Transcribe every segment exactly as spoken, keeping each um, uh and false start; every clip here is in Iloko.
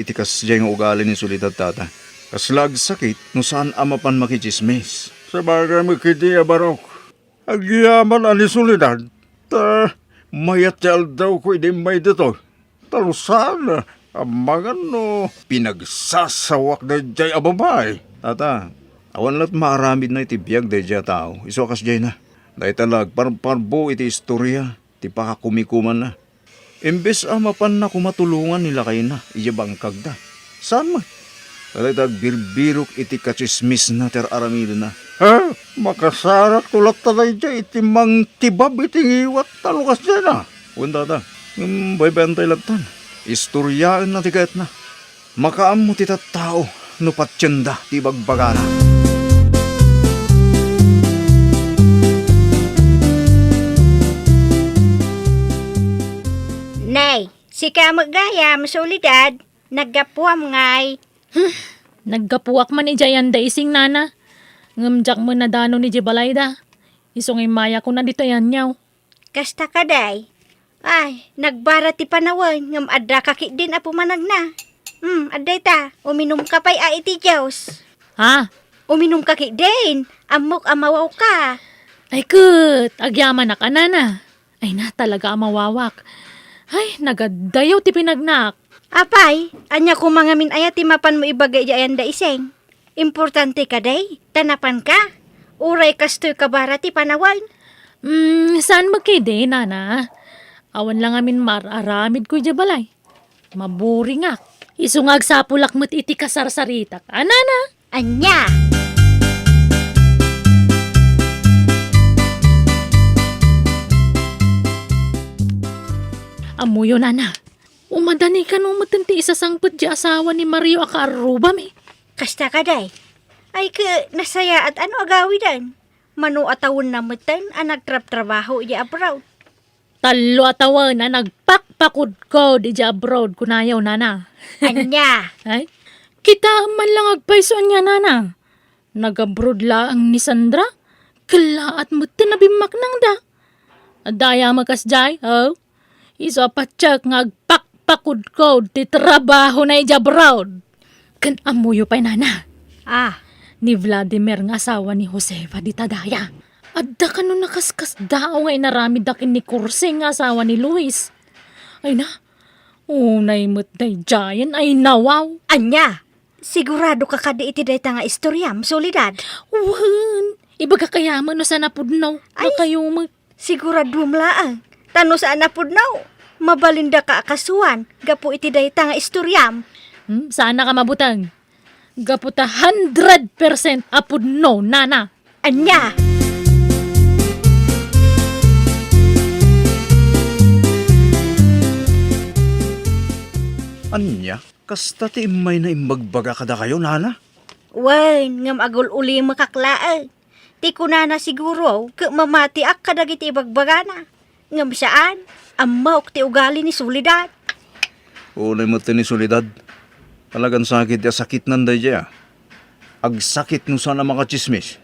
iti kasdiay nga ugali ni Soledad, tata. Kasla agsakit no saan a mapan makitsismis. Sabagay met ketdi a barok. Agyaman a ni Soledad, ta mayat ti aldawko idi immay ditoy. Ta no saan, amangan no pinagsasawak daydiay a babai. Tata, awan la't maaramidna iti biag daydiay a tao. Isu a kasdiayna. Dayta la agparparbo iti istoria ti pakakumikumanna. Imbes a mapanna koma tulongan ni lakayna idiay bangkagda. Saan met? Dayta agbirbirok iti katsismisna ti ar-aramidenna. Ha? Makasarakto latta daydiay iti mangtibab iti ngiwat ta no kasdiayna. Wen, tata. Ngem baybay-antay lattan. Istoriaenna ti kayatna. Makaammo ti tattao no patienda ti ibagbagana. Nay, sika met gayam, Soledad, naggapuam ngay? Naggapuak man idiay anda ising, nana. Ngem diak met nadanon idiay balayda. Isu nga immayakon a ditoy aniaw. Kasta kadi. Ay, nagbara ti panawen, ngem adda ka ketdin a pumanagna. Hmm, adda ita, uminumka pay a iti juice. Ha? Uminumka ketdin, ammok a mawawka. Ay ket, agyamanak a, nana. Ay na, talaga a mawawak. Ay, nagaddayaw ti pinagnak. Apay, ania koma ngamin aya ti mapanmo ibaga idiay anda ising? Importante kadi, ta napanka? Uray kastoy kabara ti panawen? Mm, saan met ketdi, nana. Awan la ngamin mar-aramidko idiay balay. Maburingak. Isu nga agsapulak met iti kasarsaritak a, nana. Ania? Ammoyo, nana. Umadani kano met ti isasangpet ti asawa ni Mario a kaarrubami. Kasta kadi. Ay, ket nasayaat a no agawiden. Mano a tawenna metten a nagtrabtrabaho idiay abroad. Tallo a tawen a nagpakpakudkod idiay abroad, kunayo, nana. Ania? Ay, kitaem man lang agpayso ania, nana. Nag-abroad laeng ni Sandra, kellaat metten a bimmaknangda. Adda aya met kasdiay, oh? Isu a patiek nga agpakpakudkod ti trabahona idiay abroad. Ken ammoyo pay, nana? Ah. Ni Vladimir nga asawa ni Josefa dita daya. Adda kano nakaskasdaaw nga inaramidda ken ni Corse nga asawa ni Luis. Ay na, unay met daydiayen ay nawaw. Ania? Sigurado ka kadi iti dayta nga istoriam, Soledad? Wen, ibagak aya met no saan a pudno. Ay, kayo met. Siguraduem laeng. Ta no saan a pudno, mabalindaka a kasuan gapu iti dayta nga istoriam. Hmm, saannak a mabuteng. Gapu ta hundred percent a pudno, nana. Ania? Ania? Kasta ti immayna imbagbaga kadakayo, nana? Wen, ngem agul-ulimekak laeng. Ti kunana siguro, ket mamatiak kadagiti ibagbagana. Ngem saan, ammok ti ugali ni Soledad. Unay met ni Soledad. Talagan sakit ti asakitnan daydiay a. Agsakit no saan a makatsismis.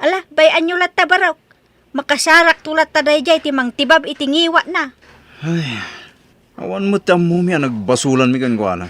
Ala, bay-anyo latta, barok. Makasarakto latta daydiay ti mangtibab iti ngiwatna. Ay, awan met ti ammomi a nagbasolanmi kenkuana.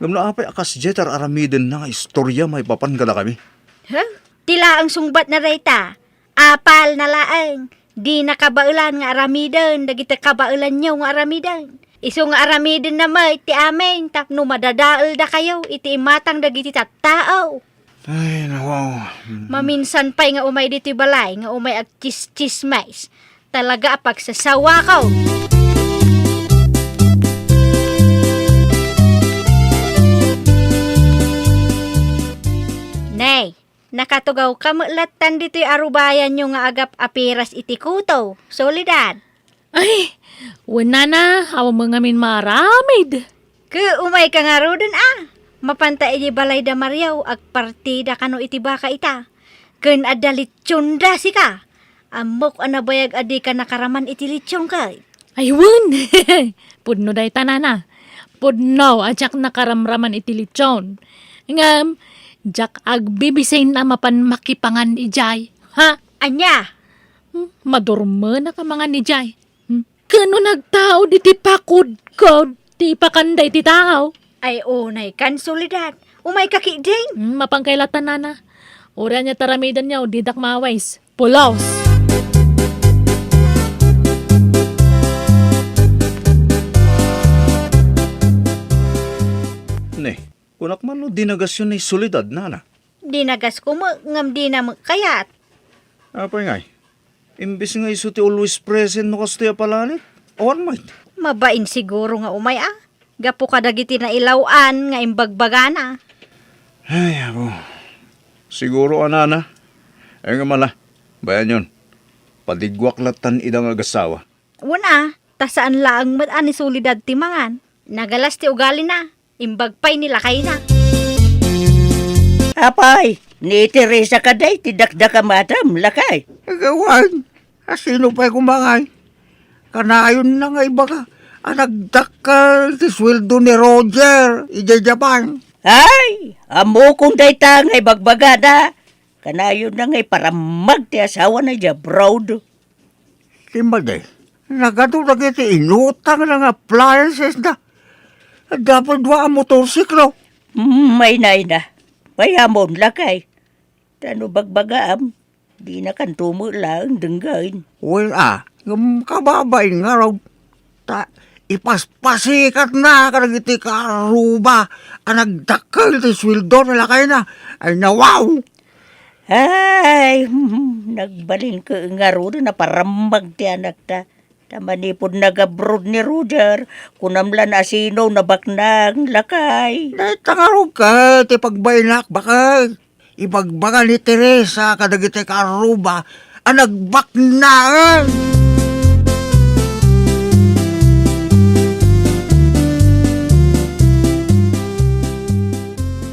Ngem no apay a kasdiay ti ar-aramidenna nga istoria maipapan kadakami? Huh? Ti laeng sungbatna dayta, apalna laeng. Dina kabaelan nga aramiden dagiti kabaelanyo nga aramiden. Isu nga aramidenna met ti amin tapno madadaeldakayo iti imatang dagiti tattao. Ay, nawaw. Mm. Maminsan pay nga umay ditoy balay nga umay agtsistsismis. Talaga a pagsasawako. Nay, nakatugawka met lattan ditoy arubayanyo nga agap-apiras iti kuto, Soledad. Ay, wen nana, awan met ngamin maaramid. Ket umayka ngaruden a. Mapanta idiay balay da Mario, agpartida kano iti baka ita. Ken adda litsionda sika. Ammok a nabayag a dika nakaraman iti litsion ket. Ay, wen! Pudno dayta, nana. Pudno a diak nakaramraman iti litsion. Ngem, diak agbibisin a mapan makipangan idiay. Ha? Ania? Hmm, madurmenak a mangan idiay. Hmm? Ken no nagtaud iti pakudkod ti ipakanda iti tao, Ay, unay kan, Soledad. Umay ka ketdin. Hmm, mapan kay latta, nana. Uray ania ti aramidenyo, didak maawis. Pulos! Ne, kunak man no dinagasyo ni Soledad, nana? Dinagasko met ngem dina met kayat. Apay ngay? Imbes nga isu ti always present no kastoy a palalit? Awan met. Mabain siguro nga umay a. Gapu kadagiti nailaw-an nga imbagbagana. Ay, apo. Siguro a, nana. Ay, nga mala. Bayanyon. Padigguak lattan ida nga agasawa. Wen a, ta saan laeng met a ni Soledad ti mangan. Nagalas ti ugalina. Imbag pay ni lakayna. Apay, ni Teresa kadi ti dakdakam, madam, lakay? Agawan, a sino pay koma ngay? Kanayonna nga ibaga a nagdakkel ti sueldo ni Roger idiay Japan. Ay, ammokon dayta nga ibagbagada. Kanayonna nga iparammag ti asawana idiay abroad. Ti madi, nagadu dagiti inutangna nga appliancesda. Adda pay dua a motorsiklo. Hmm, ay, nay na. Mayamon, lakay. Ta no bagbagaam, dinakanto met laeng denggen. Wen a, ngem kababain ngarud. Ta ipaspasikatna kadagiti kaarruba a nagdakkel ti sueldo ni lakayna. Ay, nawaw! Ay, hmm, nagbalinko ngaruden a parammag ti anakta. Ta manipud nag-abroad ni Roger, kunam la no asino nabaknang, lakay. Dayta ngarud ket ti pagbainak, baket. Ibagbaga ni Teresa kadagiti kaarruba a nagbaknaan.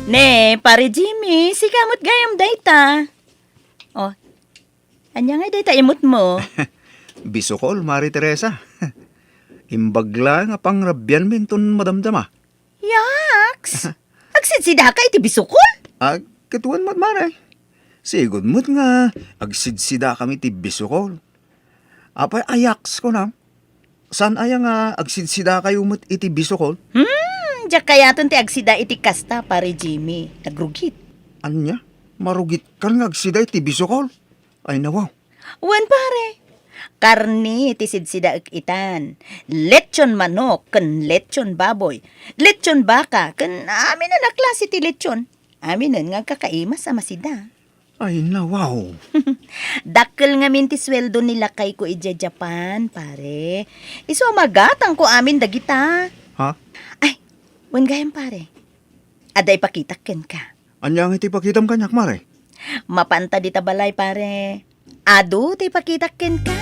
Ne, Pare Jimmy, sika met gayam dayta. Oh, ania ngay dayta imutmo? Bisukol, Mare Teresa. Imbag laeng a pangrabianmi inton madamdama. Yaks! Agsidsidaka iti bisukol? Ah, ket wen met, Mare. Sigud met nga agsidsidakami iti bisukol. Apay a yaks, kunam? Saan aya nga agsidsidakayo met iti bisukol? Hmm, diak kayaten ti agsida iti kasta, Pare Jimmy. Nagrugit. Ania? Marugitkan nga agsida iti bisukol? Ay, nawaw. Wen, pare. Karne ti sidsidaek itan. Lechon manok ken lechon baboy. Lechon baka ken aminen a klase ti lechon. Aminen nga agkakaimas a masida. Ay, nawaw. Dakkel ngamin ti sueldo ni lakayko idiay Japan, pare. Isu a magatangko amin dagita. Ha? Ay, wen gayam, pare. Adda ipakitak kenka. Ania nga iti ipakitam kaniak, mare? Mapanta dita balay, pare. Adu ti ipakitak kenka.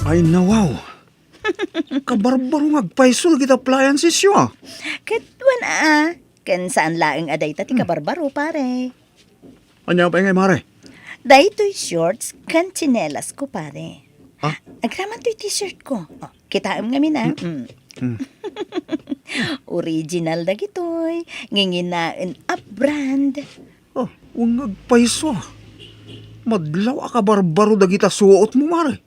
Ay, nawaw. Kabarbaro nga agpayso dagiti appliancesyo, a. Ket wen a, ken saan laeng a dayta ti kabarbaro, pare. Ania pay ngay, mare? Daytoy shorts ken tsinelas ko, pare. Ah? Agraman toy t-shirt ko. Oh, kitaem ngamin, a. Hmm. Mm. Mm. Original dagitoy. Nginginaen a brand. Oh, wen nga agpayso. Madlaw a kabarbaro dagita suotmo, mare.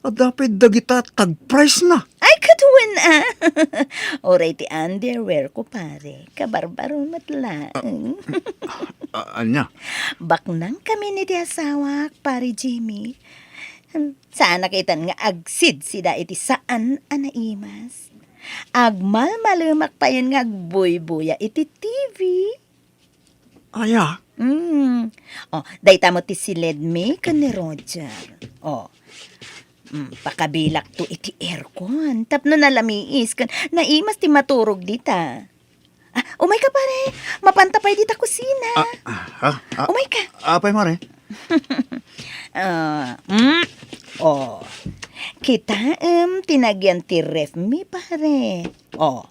Adda pay dagita tag-price na. Ay, ket wen a. Uray ti underwear ko, pare. Kabarbaro met laeng. Ah, ah, ania? Baknangkamin iti asawak, Pare Jimmy. Hmm, saanak itan nga agsidsida iti saan a naimas. Agmalmalemak payen nga agbuybuya iti T V. Aya? Mm. Oh, dayta met ti siledmi ken ni Roger. Oh. Mm, pakabilakto iti aircon tapno nalamiis ken naimas ti maturog dita. Ah, umayka, pare. Mapanta pay dita kusina. Ah, ah, ah, ah. Umayka. Apay, mare? Ah, mm. Oh. Kitaem ti nagyan ti refmi, pare. Oh.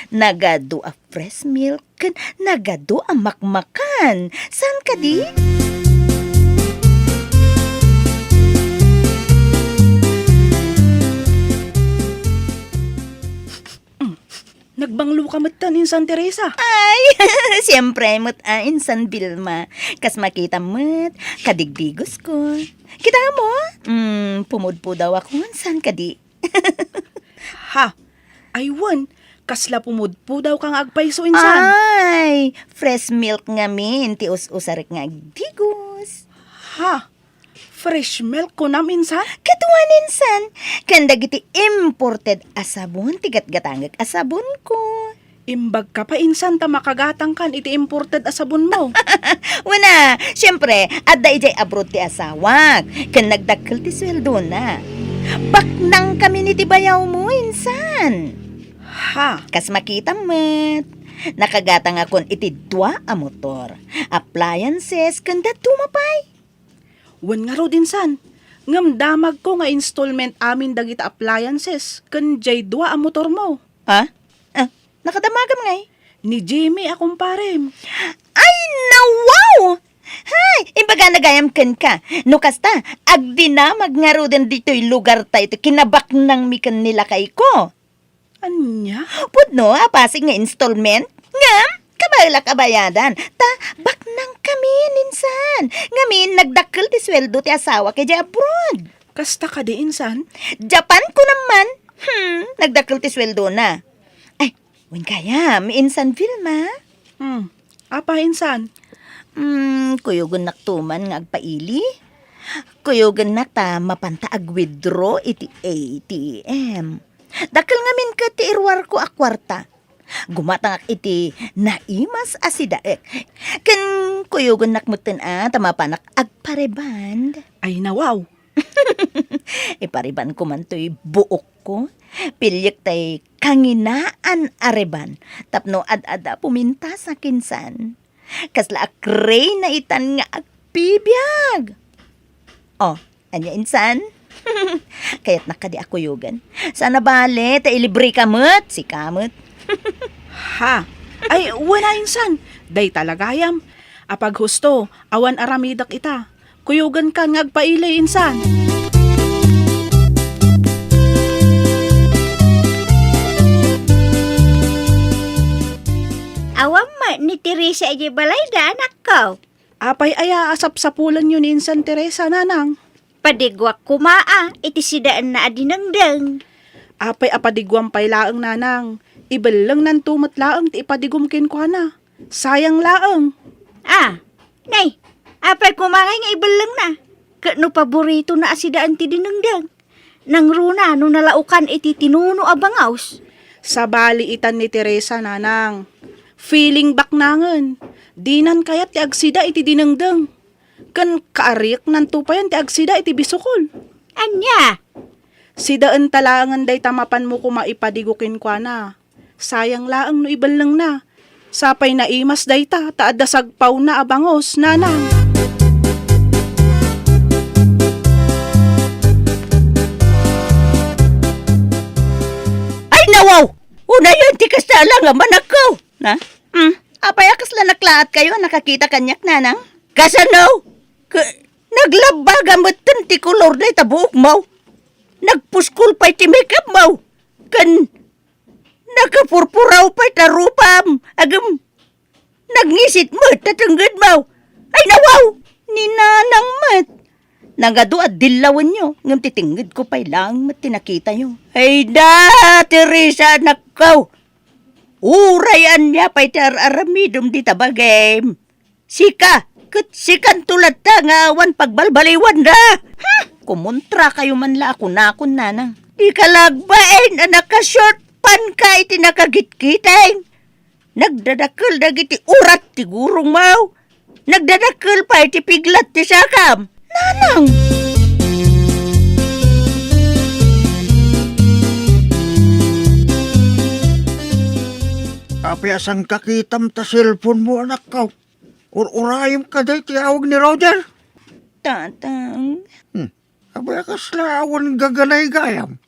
Nagadu a fresh milk ken nagadu a makmakan. Saan kadi? Mm, nagbanglo ka Metten insan, Teresa. Ay, siempre met a insan, Vilma. Kas makitam met, kadigdigosko. Kita mo? Mm, pumudpudawakon san kadi. Ha? Ay wen, kasla pumudpudawka nga agpayso insan? Ay, fresh milk ngamin ti us-usarek nga agdigos. Ha? Fresh milk kunam insan? Ket wen insan, ken dagiti imported a sabon ti gatgatangek a sabonko. Imbagka pay insan ta makagatangkan iti imported a sabonmo. Wen a, siempre, adda idiay abroad ti asawak, ken nagdakkel ti sueldona. Baknangkamin iti bayawmo insan. Ha? Kas makitam met, nakagatangakon iti dua a motor, appliances, ken dadduma pay. Wen ngarud insan, ngem damagko nga installment amin dagiti appliances ken jay dua a motormo. Ha? Ah, nakadamagam ngay? Ni Jimmy a kumparem. Ay, nawaw! Hay, imbagana gayam kenka. No kasta, agdinamag ngaruden ditoy lugartayo ti kinabaknangmi ken ni lakayko. Ania? Pudno a pasig nga installment? Ngem, kabaelak a bayadan. Ta, baknangkamin insan. Ngamin, nagdakkel ti sueldo ti asawak idiay abroad. Kasta kadi insan? Japan kunam man. Hmm, nagdakkel ti sueldona. Ay, wen gayam, insan Vilma? Hmm, apay insan? Hmm, kuyogennakto man nga agpaili. Kuyogennak ta mapanta ag-withdraw iti A T M. Dakkel ngamin ket ti iruarko a kuarta. Gumatangak iti naimas a sidaek. Ken kuyogennak metten a ta mapanak agpa-rebond. Ay, nawaw! Ipa-rebondko man toy buokko. Piliek tay kanginaan a rebond tapno ad-adda pumintasak insan. Kasla a kreyna itan nga agbibiag. Oh, ania insan? Kayatnak kadi a kuyogen? Saan a bale, ta ilibreka met, sika met. Ha? Ay, wen a insan. Dayta la gayam. Apaghusto, awan aramidek ita. Kuyogenkan nga agpaili insan. Awan met ni Teresa idiay balayda, anakko. Apay aya a sapsapulenyo ni insan Teresa, nanang? Padiguak koma a iti sidaenna a dinengdeng. Apay a padiguam pay laeng, nanang? Ibellengnanto met laeng ti ipadigum kenkuana. Sayang laeng. Ah, nay, apay koma ngay nga ibellengna? Ket no paboritona a sidaen ti dinengdeng, nangruna no nalaokan iti tinuno a bangaws. Sabali itan ni Teresa, nanang. Feeling baknangen. Dinan kayat ti agsida iti dinengdeng. Ken kaarieknanto payen ti agsida iti bisukol. Ania? Sidaenta laengen dayta mapanmo koma ipadigo kenkuana. Sayang laeng no ibellengna. Sapay naimas dayta ta adda sagpawna a bangus, nanang. Ay, nawaw! Unayen ti kasta lang a manakko. Na? Hmm? Apay a kasla naklaat kayo a nakakita kaniak, nanang? Kasano? Ka-, naglabbaga metten ti kolor dayta buokmo. Nagpuskol pay ti make-upmo. Ken nakapurpuraw pay ta rupam. Agem, nagngisit met ta tenggedmo. Ay, nawaw! Ni nanang met. Nagadu a dillawenyo, ngem ti tengngedko pay laeng met ti nakitayo. Ay da, Teresa, anakko! Uray ania pay ti ar-aramidem dita bagim. Sika, ket sikanto latta nga awan pagbalbaliwanda. Hmm, kumontra kayo man la a kunakon, nanang. Di ka lagbain a naka-short pant ka iti nakagitkiteng. Nagdadakkel dagiti urat ti gurongmo. Nagdadakkel pay ti piglat ti sakam. Nanang! Apay a saan kakitam ta cellphone mo, anakko? Ur-urayem kadi ti awag ni Roger? Tatang. Hmm. Apay a kasla awan gaganay gayam?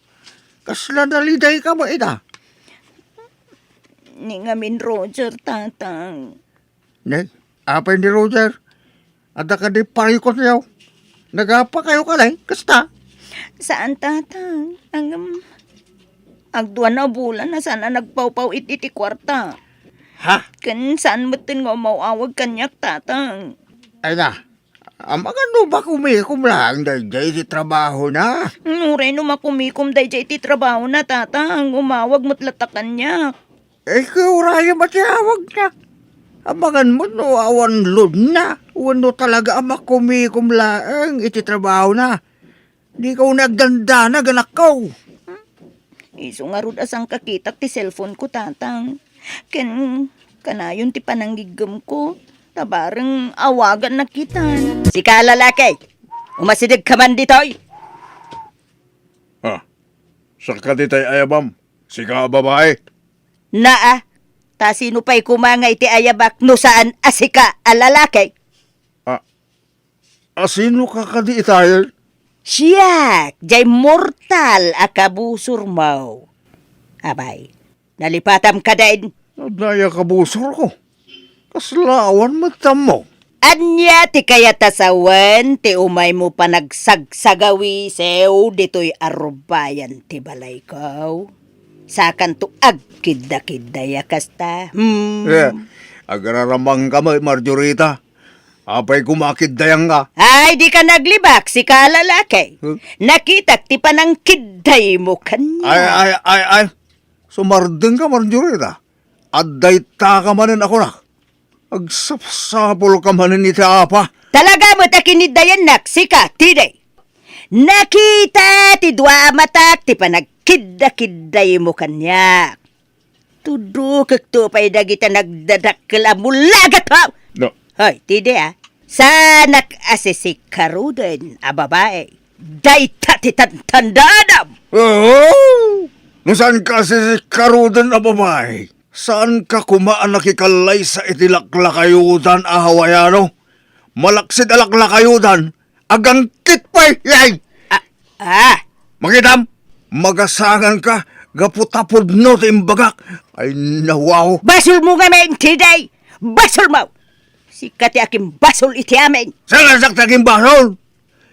Kasla naliday ka ba ita? Ni ngamin Roger, Tatang. Ne, apay ni Roger? Adda kadi parikutyo? Nagapa kayo kadi? Kasta? Saan, Tatang. Ang, um, Agduana a bulan a saan a nagpawpaw iti ti kuarta. Ha? Ken saan metten nga umaw-awag kaniak, Tatang. Ay na, amangan no makumikom laeng daydiay iti trabahona. Uray no makumikom daydiay iti trabahona, Tatang, umawag met latta kaniak. Eh, ket urayem a ti awagna. Amangan met no awan loadna, wenno talaga a makumikom laeng iti trabahona. Dika unay agdandanag, anakko. Isu ngarud a saan kakitak ti cellphone ko, Tatang. Ken kanayon ti panangiggemko, ta bareng awagannak itan. Sika a lalaki, umasidegka man ditoy. Ah, saka ditoy ayabam, sika a babae. Naa, ta sino pay koma nga iti ayabak no saan a sika a lalaki? Ah, A sino ka kadi itay? Siak, jay mortal a kabusormo. Abay, nalipatam kadin. Adda aya kabusorko? Kasla awan met tammo. Ania ti kayat a sawen ti umaymo panagsagsagawisew ditoy arrubayan ti balayko? Sakanto agkiddakidday a kasta. Hmm. Eh, agraramangka met, Marjorita. Apay koma a kiddayanka? Ay, dika naglibak, sika a lalaki. Huh? Nakitak ti panangkiddaymo kaniak. Ay, ay, ay, ay. Sumardengka, Marjorita. Adda itaka manen a kunak. Agsapsapulka manen iti apa. Talaga met a kiniddayannak, sika, Tide. Nakita ti dua a matak ti panagkiddakiddaymo kaniak. Tudokekto pay dagiti nagdadakkel a bullagatmo. No. Hoy, Tide, a. Saanak a sisikkaruden a babae. Dayta ti tantandanam. Oo. No saanka a sisikkaruden a babae, saanka koma a nakikallaysa iti laklakayodan a Hawaiano. Malaksid a laklakayodan, agangkit pay, yay! Ah, ah. Makitam, magasanganka, gapu ta pudno ti imbagak. Ay, nawaw. Basolmo ngamin, Tide! Basolmo! Sika ti akimbasol iti amin. Saan a siak ti akimbasol?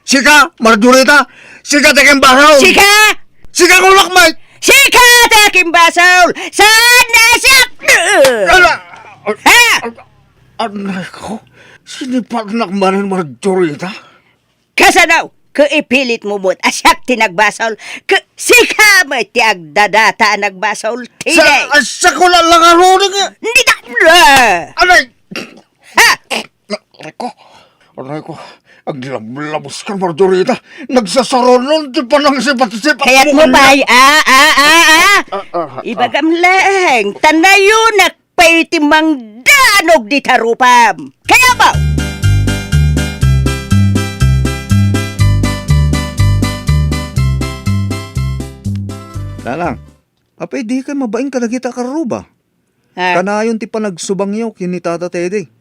Sika, Marjorita? Sika ti akimbasol? Sika! Sika, kulak, Mike! Sika ti akimbasol! Saan a siak? Ala! Ha? Anay ko, sinipatnak manen, Marjorita? Kasano? Ket ipilitmo met a siak ti nagbasol, ket sika met ti agdadata a nagbasol, Tide. Sa-, a, siak la langaruneng, eh. Dita! Anay! Ha? Aray ko, aray ko, aglablabos ka, Marjorita. Nagsasarunon ti panangsipat-sipat. Kayatmo pay, a, a, a, a. Ah, ah, ah. Ibagam laeng, ta nayonak pay ti mangdanog dita rupam. Kayatmo! Nanang, apay dikay mabain kadagita a karruba? Ah. Kanayon ti panagsubangyo ken ni Tata Teddy.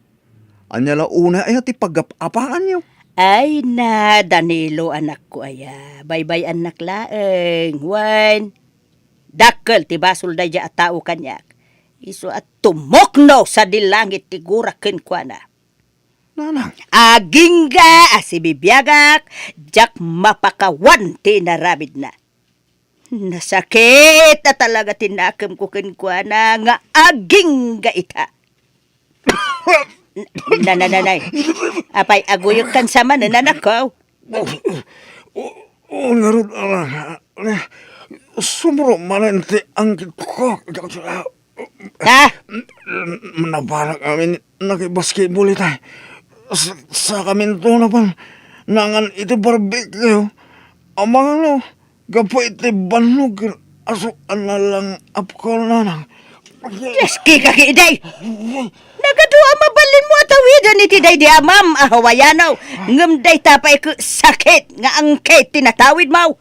Ania la unay aya ti pagap-apaanyo? Ay na, Danilo, anakko aya. Baybay-annak laeng. Wen, dakkel ti basol daydiay a tao kaniak. Isu a tumukno sadi langit ti gurak kenkuana. Nanang. Agingga a sibibiagak, diak mapakawan ti inaramidna. Nasakit a talaga ti nakemko kenkuana nga agingga ita. Na, na, na, nay. Apay, aguyekkan sa manen, anakko? O, o, o, ngarud, ala, sumro manen ti angkitko. Ah! Napanak amin nakibasketball itay. Sa-, sakaminto napan nangan iti barbecue. Amangno, gapu iti bannog ken aso a nalangapko, nanang. Dios, kika ki, iday! Nagadu a mabalinmo a tawiden iti daydi amam a Hawaiano, ngem dayta pay ket sakit nga angkit ti natawidmo.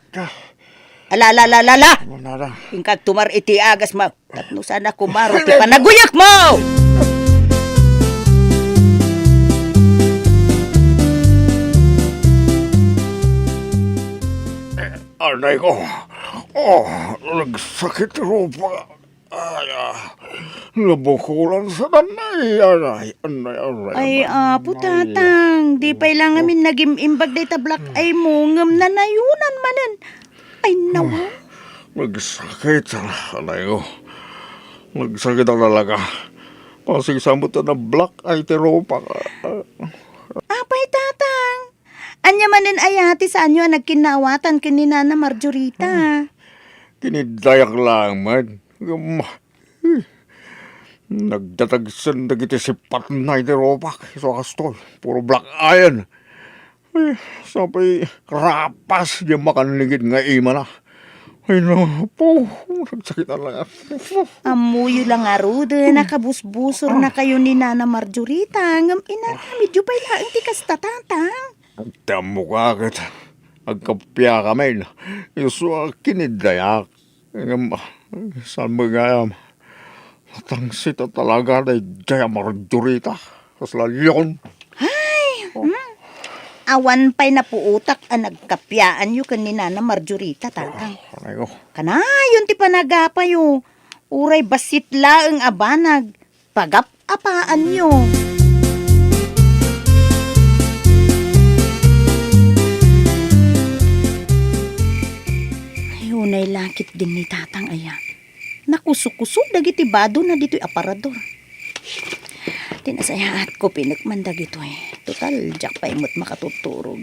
Ala, ala, ala, ala, ala! Nanang. Inkag tumar iti agasmo. Tapno saan a kumaro ti panaguyekmo! Anay ko. Oh, nagsakit rupa. Ay, ah, nabukulan sa danay. Anay, anay, anay, Ay, anay, apo, anay. Tatang, di pay la ngamin nagim-imbag dayta black eye mo, ngem nanayonan manen. Ay, nawa. Nagsakit, anay ko. Nagsakit a talaga. Kasi sa met a na-black eye ti rupak. Apay, Tatang? Ania manen aya ti saanyo a nagkinnawatan ken ni Nana Marjorita? Kiniddayak laeng met. Ngem, nagdadagsen dagiti sipatna iti rupak. Isu a kastoy, puro black eye-en. Ay, sapay rapas diay makanlingit nga imana. Ay, napo, nagsakit a laeng. Ammoyo la ngaruden a kabusbusornakayo ni Nana Marjorita, ngem inaramidyo pay laeng ti kasta, Tatang. Ti ammok a ket agkappiakamin, isu a kiniddayak. Ngem, saan met gayam? Natangsit a talaga daydiay a Marjorita. Kasla leon. Ay, hmm. Awan pay napuotak a nagkappiaanyo ken ni Nana Marjorita, Tatang. Anay ko. Kanayon ti panagapayo. Uray bassit laeng a banag. Pagap-apaanyo. Ay, unay la ketdin ni Tatang aya. Nakusokuso dagiti badona ditoy aparador. Ti nasayaatko, pinek man dagitoy. Total, diak pay met makaturturog.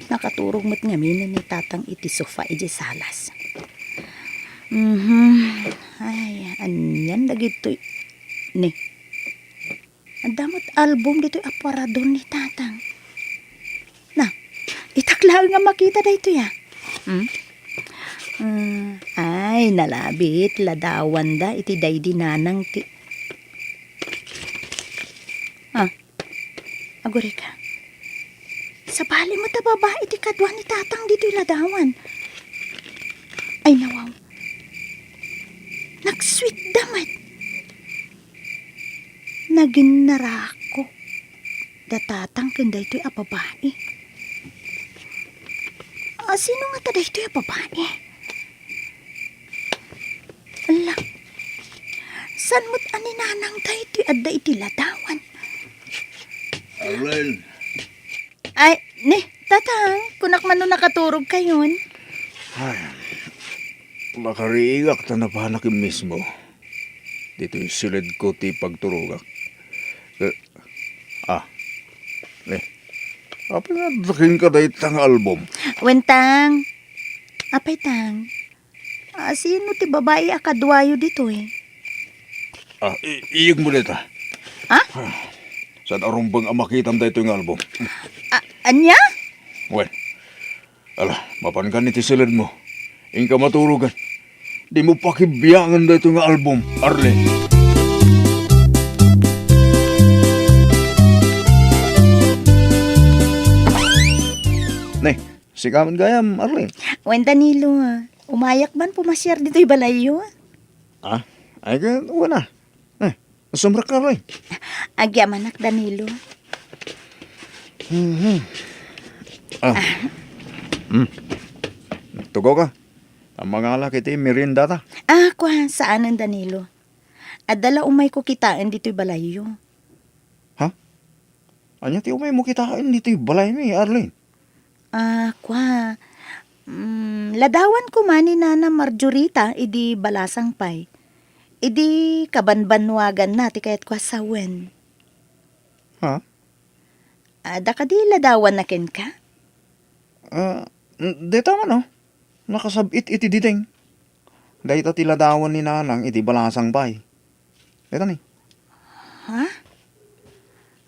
Nakaturog met ngamin ni Tatang iti sofa idiay salas. Mhm. Ay, anian dagitoy? Ni. Adda met album ditoy aparador ni Tatang. Na, itak laeng a makita daytoy, a. Hmm? Hmm, ay, nalabit, ladawanda iti daydi nanang ti, ah, agurayka. Sabali met a babai ti kadua ni Tatang ditoy ladawan. Ay, nawaw. Nagsweet da met. Naginnarako da Tatang ken daytoy a babai. A, sino ngata daytoy a babai? Ala, saan met a ni Nanang daytoy adda iti ladawan? Arlene. Ay, ni, Tatang, kunak man no nakaturogkayon. Ay, nakariingak ta napanak mismo. Ditoy siledko ti pagturogak. Eh, ah, ni, apay nga adda kenka dayta nga album? Wen, Tang. Apay, Tang? Ah, sino ti babai a kaduayo ditoy? Ah, i-, iyegmo dayta. Ha? Ah, saan a rumbeng a makitam daytoy nga album? Ah, ania? Wen, ala, mapankan iti siledmo. Inka maturogan. Dimo pakibiangen daytoy nga album, Arlene. Ne, sika met gayam, Arlene. Wen, Danilo, ah. Umayak man pumasiar ditoy balayyo. Ah? Ay, ka, wen a. Eh, sumrekka, Arlene. Agyamanak, Danilo. Mhm. Ah. Hmm. Tugaw ka. Ang mangalak iti meriendata. Ah, kua, saanen, Danilo. Adda la umayko kitaen ditoy balayyo. Ha? Ania ti umaymo kitaen ditoy balaymi, Arlene? Ah, kua, mm, ladawan koma ni Nana Marjorita idi balasang pay. Idi kabanbannuaganna ti kayatko a sawen. Ha? Adda kadi ladawanna kenka? Ah, n-, dayta man, oh. Nakasab-it iti diding. Dayta ti ladawan ni Nanang idi balasang pay. Dayta ni. Ha?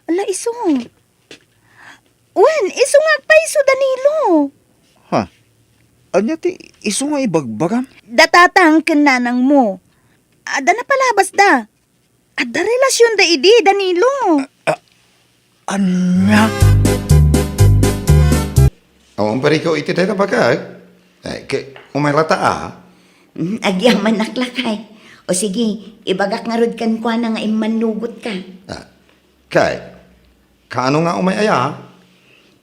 Ala, isu. Wen, isu nga agpayso, Danilo. Ha? Ania ti isu nga ibagbagam? Da Tatang ken Nanangmo. Adda napalabasda. Adda relasionda idi, Danilo. Ah, ania? Awan pa ikaw iti dayta bagak? Ay, ke, umay lata, ah. Mm, agyamanak lakay. O sige, ibagak ngarud kenkuana nga immannugotka. Ah, kay, kaano nga umay aya?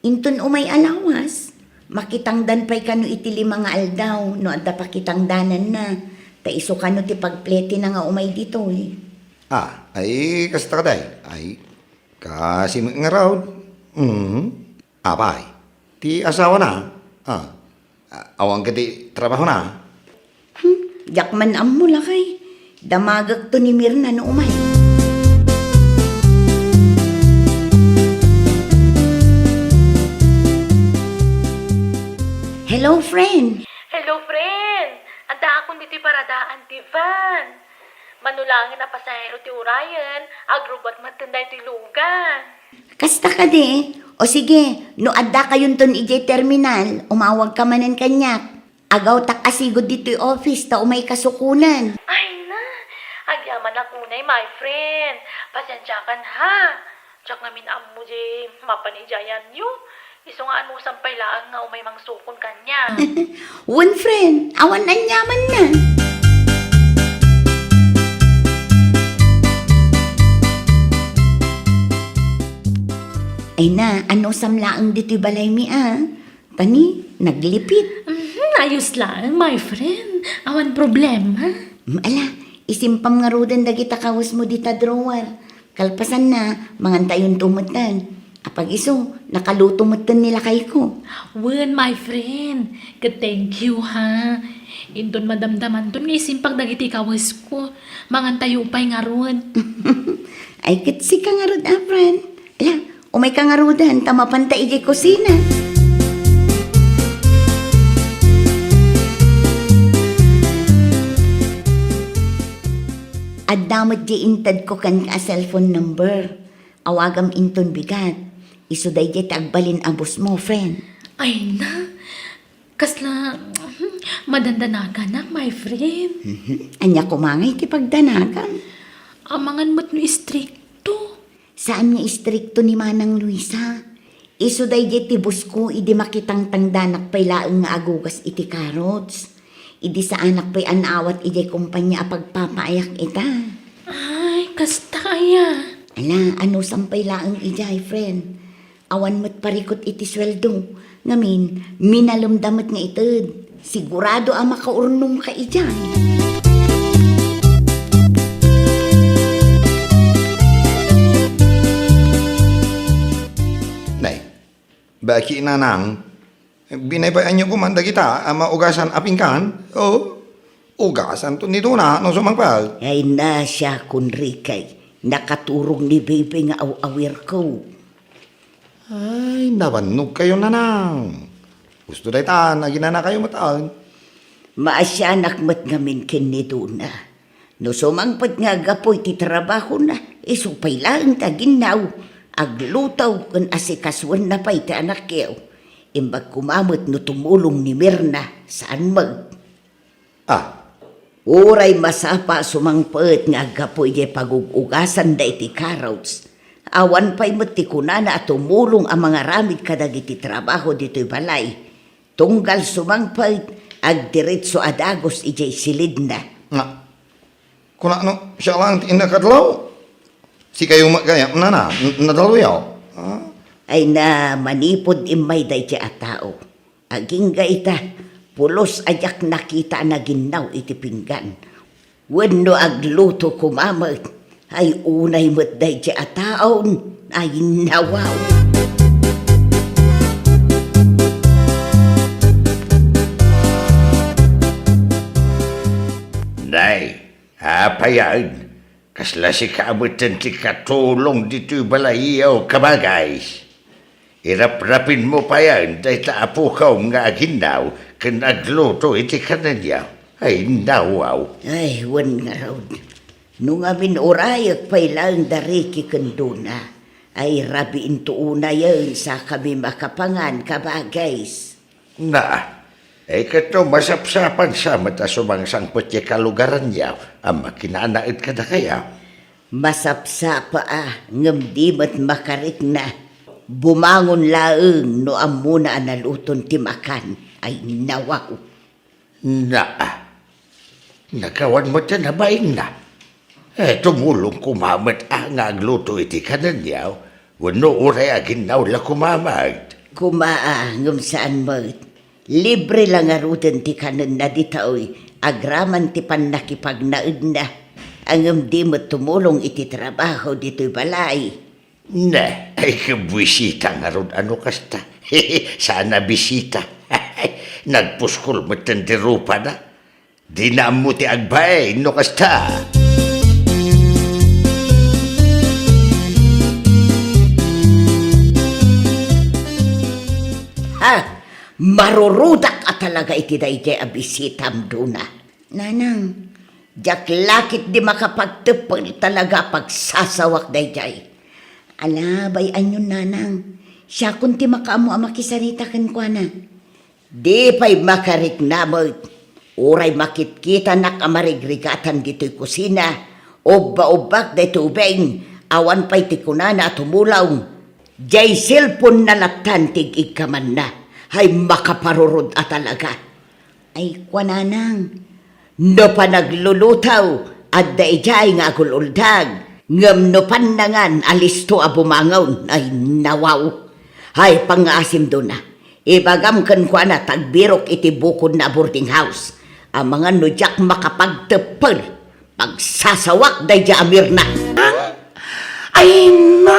Inton umay a lawas, makitangdan pay kano iti lima nga aldaw no adda pakitangdananna. Ta isu kano ti pagpletina nga umay ditoy. Ah, ay, kasta ka, day. Ay, kasi nga raw. Mm. Apay, ti asawana? Ah. A-, awan kadi trabahona? Hmm, diak man ammo, lakay. Damagekto ni Mirna no umay. Hello, friend. Hello, friend. Addaakon ditoy paradaan ti van. Mano laengen a pasahero ti urayen, agrubbuat metten daytoy lugan. Kasta kadi? O sige, no addakayonton idiay terminal, umawagka manen kaniak. Agawtak a sigud ditoy office ta umayka sukonen. Ay na, agyamanak unay, my friend. Pasensiakan ha. Diak ngamin ammo di mapan idiay ayanyo. Isu nga anusam pay laeng nga umay mangsukon kaniak. Wen, friend, awan aniamanna. Ay na, anusam laeng ditoy balaymi a. Tani, naglipit. Mhm, ayos laeng, my friend. Awan problema. Mm, ala, isimpam ngaruden dagita kawesmo dita drawer. Kalpasanna, mangantayonto metten. Apag-isu, nakaluto metten ni lakayko. Wen, my friend. Ket thank you, ha. Inton madamdamanton nga isimpak dagiti kawesko, mangantayo pay ngarud. Ay, ket sika ngarud a, friend. Ala, umayka ngaruden ta mapanta idiay kusina. Adda met diay intedko kenka a cellphone number. Awagam inton bigat. Isu daydiay ti agbalin a bossmo, friend. Ay na, kasla, madandanaganak, my friend. Mhm. Ania koma ngay ti pagdanagam? Amangan met no istrikto. Saan nga istrikto ni Manang Luisa? Isu daydiay ti bossko idi makitangtangdanak pay laeng nga agugas iti carrots. Idi saanak pay a naawat idiay kompania a pagpapaayak ita. Ay, kasta aya. Ala, anusam pay laeng idiay, friend. Awan met parikut iti sueldo. Ngamin, minalemda met nga ited. Sigurado a makaurnongka idiay. Nay, baki nanang, binaybayanyo koman dagita a maugasan a pinggan? O, ugasanto ni Dona no sumangpet. Ay, na siak, Enrique. Nakaturong ni Bebe nga aw-awirko. Ay, nabannogkayo, nanang. Gusto daytan, aginanakayo met, ay. Maasianak met ngamin ken ni Dona. No sumangpet nga aggapu iti trabahona, isu pay laeng ti aginnaw, agluto ken asikasoenna pay ti anakyo. Imbag koma met no tumulong ni Mirna, saan met. Ah. Uray masapa a sumangpet nga aggapu idiay pagug-ugasanda iti carrots, awan pay met ti kunana a tumulong a mangaramid kadagiti trabaho ditoy balay. Tunggal sumangpet, agdiretso a dagus idiay silidna. Nga, kunano, siak laeng ti innak adlaw? Sikayo met gayam, nana, n-, nadaluyok? Ah? Ay na, manipud immay daydiay a tao. Agingga ita, pulos a diak nakita a naginnaw iti pinggan. Wenno agluto koma met, ay unay met daydiay a taon, ay nawaw. Nay, apayan, kasla sika a metten ti katulong ditoy balay a kabagay. Iraprapinmo payen dayta a pukom nga aginnaw ken agluto iti kanenyo. Ay, nawaw. Ay, wen ngarud. No ngamin urayek pay laeng da Ricky ken Dona, ay rabiinto unayen sa kami makapangan, kabagis. Na, ay ket no masapsapan sa met a sumangsangpet ti kalugaranyo a makinanaed kadakayo. Masapsapa a, ngem di met makarikna. Bumangon laeng no ammona a naluton ti makan. Ay, nawaw. Na, nakawan met a nabainna. Eh, tumulong koma met a nga agluto iti kanenyo, wenno uray aginnaw la koma met. Koma a, ngem saan met. Libre la ngaruden ti kanenna ditoy, agraman ti pannakipagnaedna. Ngem di met tumulong iti trabaho ditoy balay. Ne, ay, kabisita ngarud a no kasta. Saan a bisita. Nagpuskol metten ti rupana. Dina ammo ti agbain no kasta. Ha? Marurudak a talaga iti daydiay a bisitam, Dona. Nanang, diak la ketdi makapagteppel talaga a pagsasawak daydiay. Ala, bay-anyon, Nanang. Siakon ti makaammo a makisarita kenkuana. Di pay makarikna met. Uray makitkitanak a marigrigatan ditoy kusina, ubba-ubbak daytoy ubing, awan pay ti kunana a tumulong. Diay cellphone-na lattan ti ig-igkamanna. Hay makaparurod a talaga. Ay, kua, Nanang. No panagluluto, adda idiay nga agul-uldag. Ngem no pannangan, alisto a bumangon. Ay, nawaw. Hay, pangngaasim, Dona. Ibagam kenkuana ta agbirok iti bukodna a boarding house. Amangan no diak makapagteppel. Pagsasawak daydiay a Mirna. Ang? Ay na!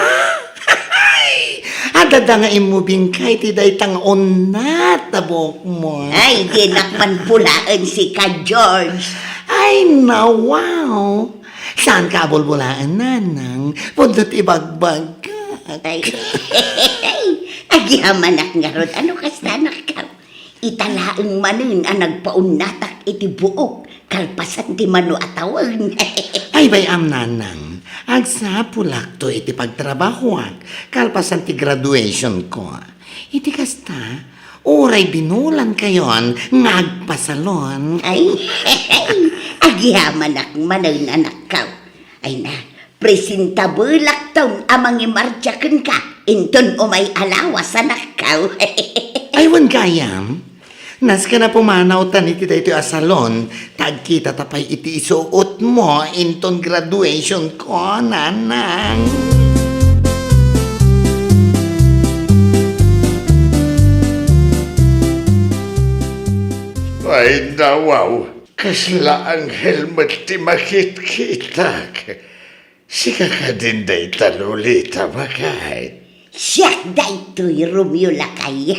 Adda nga immubingka iti dayta nga unnat a buokmo. Ay, dinak man bulaen sika, George. Ay na, wow! Saanka a bulbulaen, Nanang? Pudno ti ibagbagak. Ay, agyamanak ngarud. Ano kasta, anak ka? Ita laeng manen a nagpaunnatak iti buok kalpasan ti mano a tawen. Ay, bay-am, Nanang, agsapulakto iti pagtrabahoak kalpasan ti graduation ko. Iti kasta, uray binulankayon nga agpasalon. Ay, agyamanak manen, anak ka. Ay na, presentabelakton a mangimarcha kenka inton umay a lawas, anak ka. Ay, wen gayam. Nasken a pumanawtan iti daytoy a salon, ta agkitata pay iti isuotmo inton graduation ko, Nanang. Ay, nawaw. Kasla anghel met ti makitkitak. Sika kadin dayta, Lolita, baket? Siak daytoy, Romeo, lakay.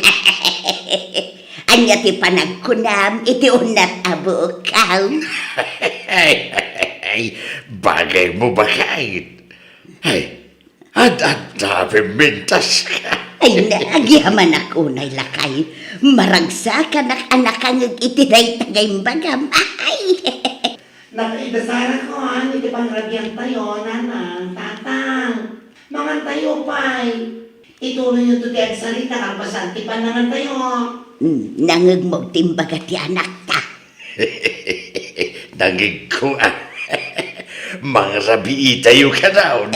Ania ti panagkunam iti unnat a buokam? Ay, bagaymo, baket. Ay, ad-adda a pimmintaska. Ay, na, agyamanak unay, lakay. Maragsakanak a nakangeg iti dayta nga imbagam. Ay! Nakaidasarakkon iti pangrabiantayo, Nanang, Tatang. Mangantayo pay. Ituloyyo ti agsarita kalpasan ti pannangantayo. Hmm, nangegmo ti imbaga ti anakta. Nangegko, a. Mangrabiitayo kanayon.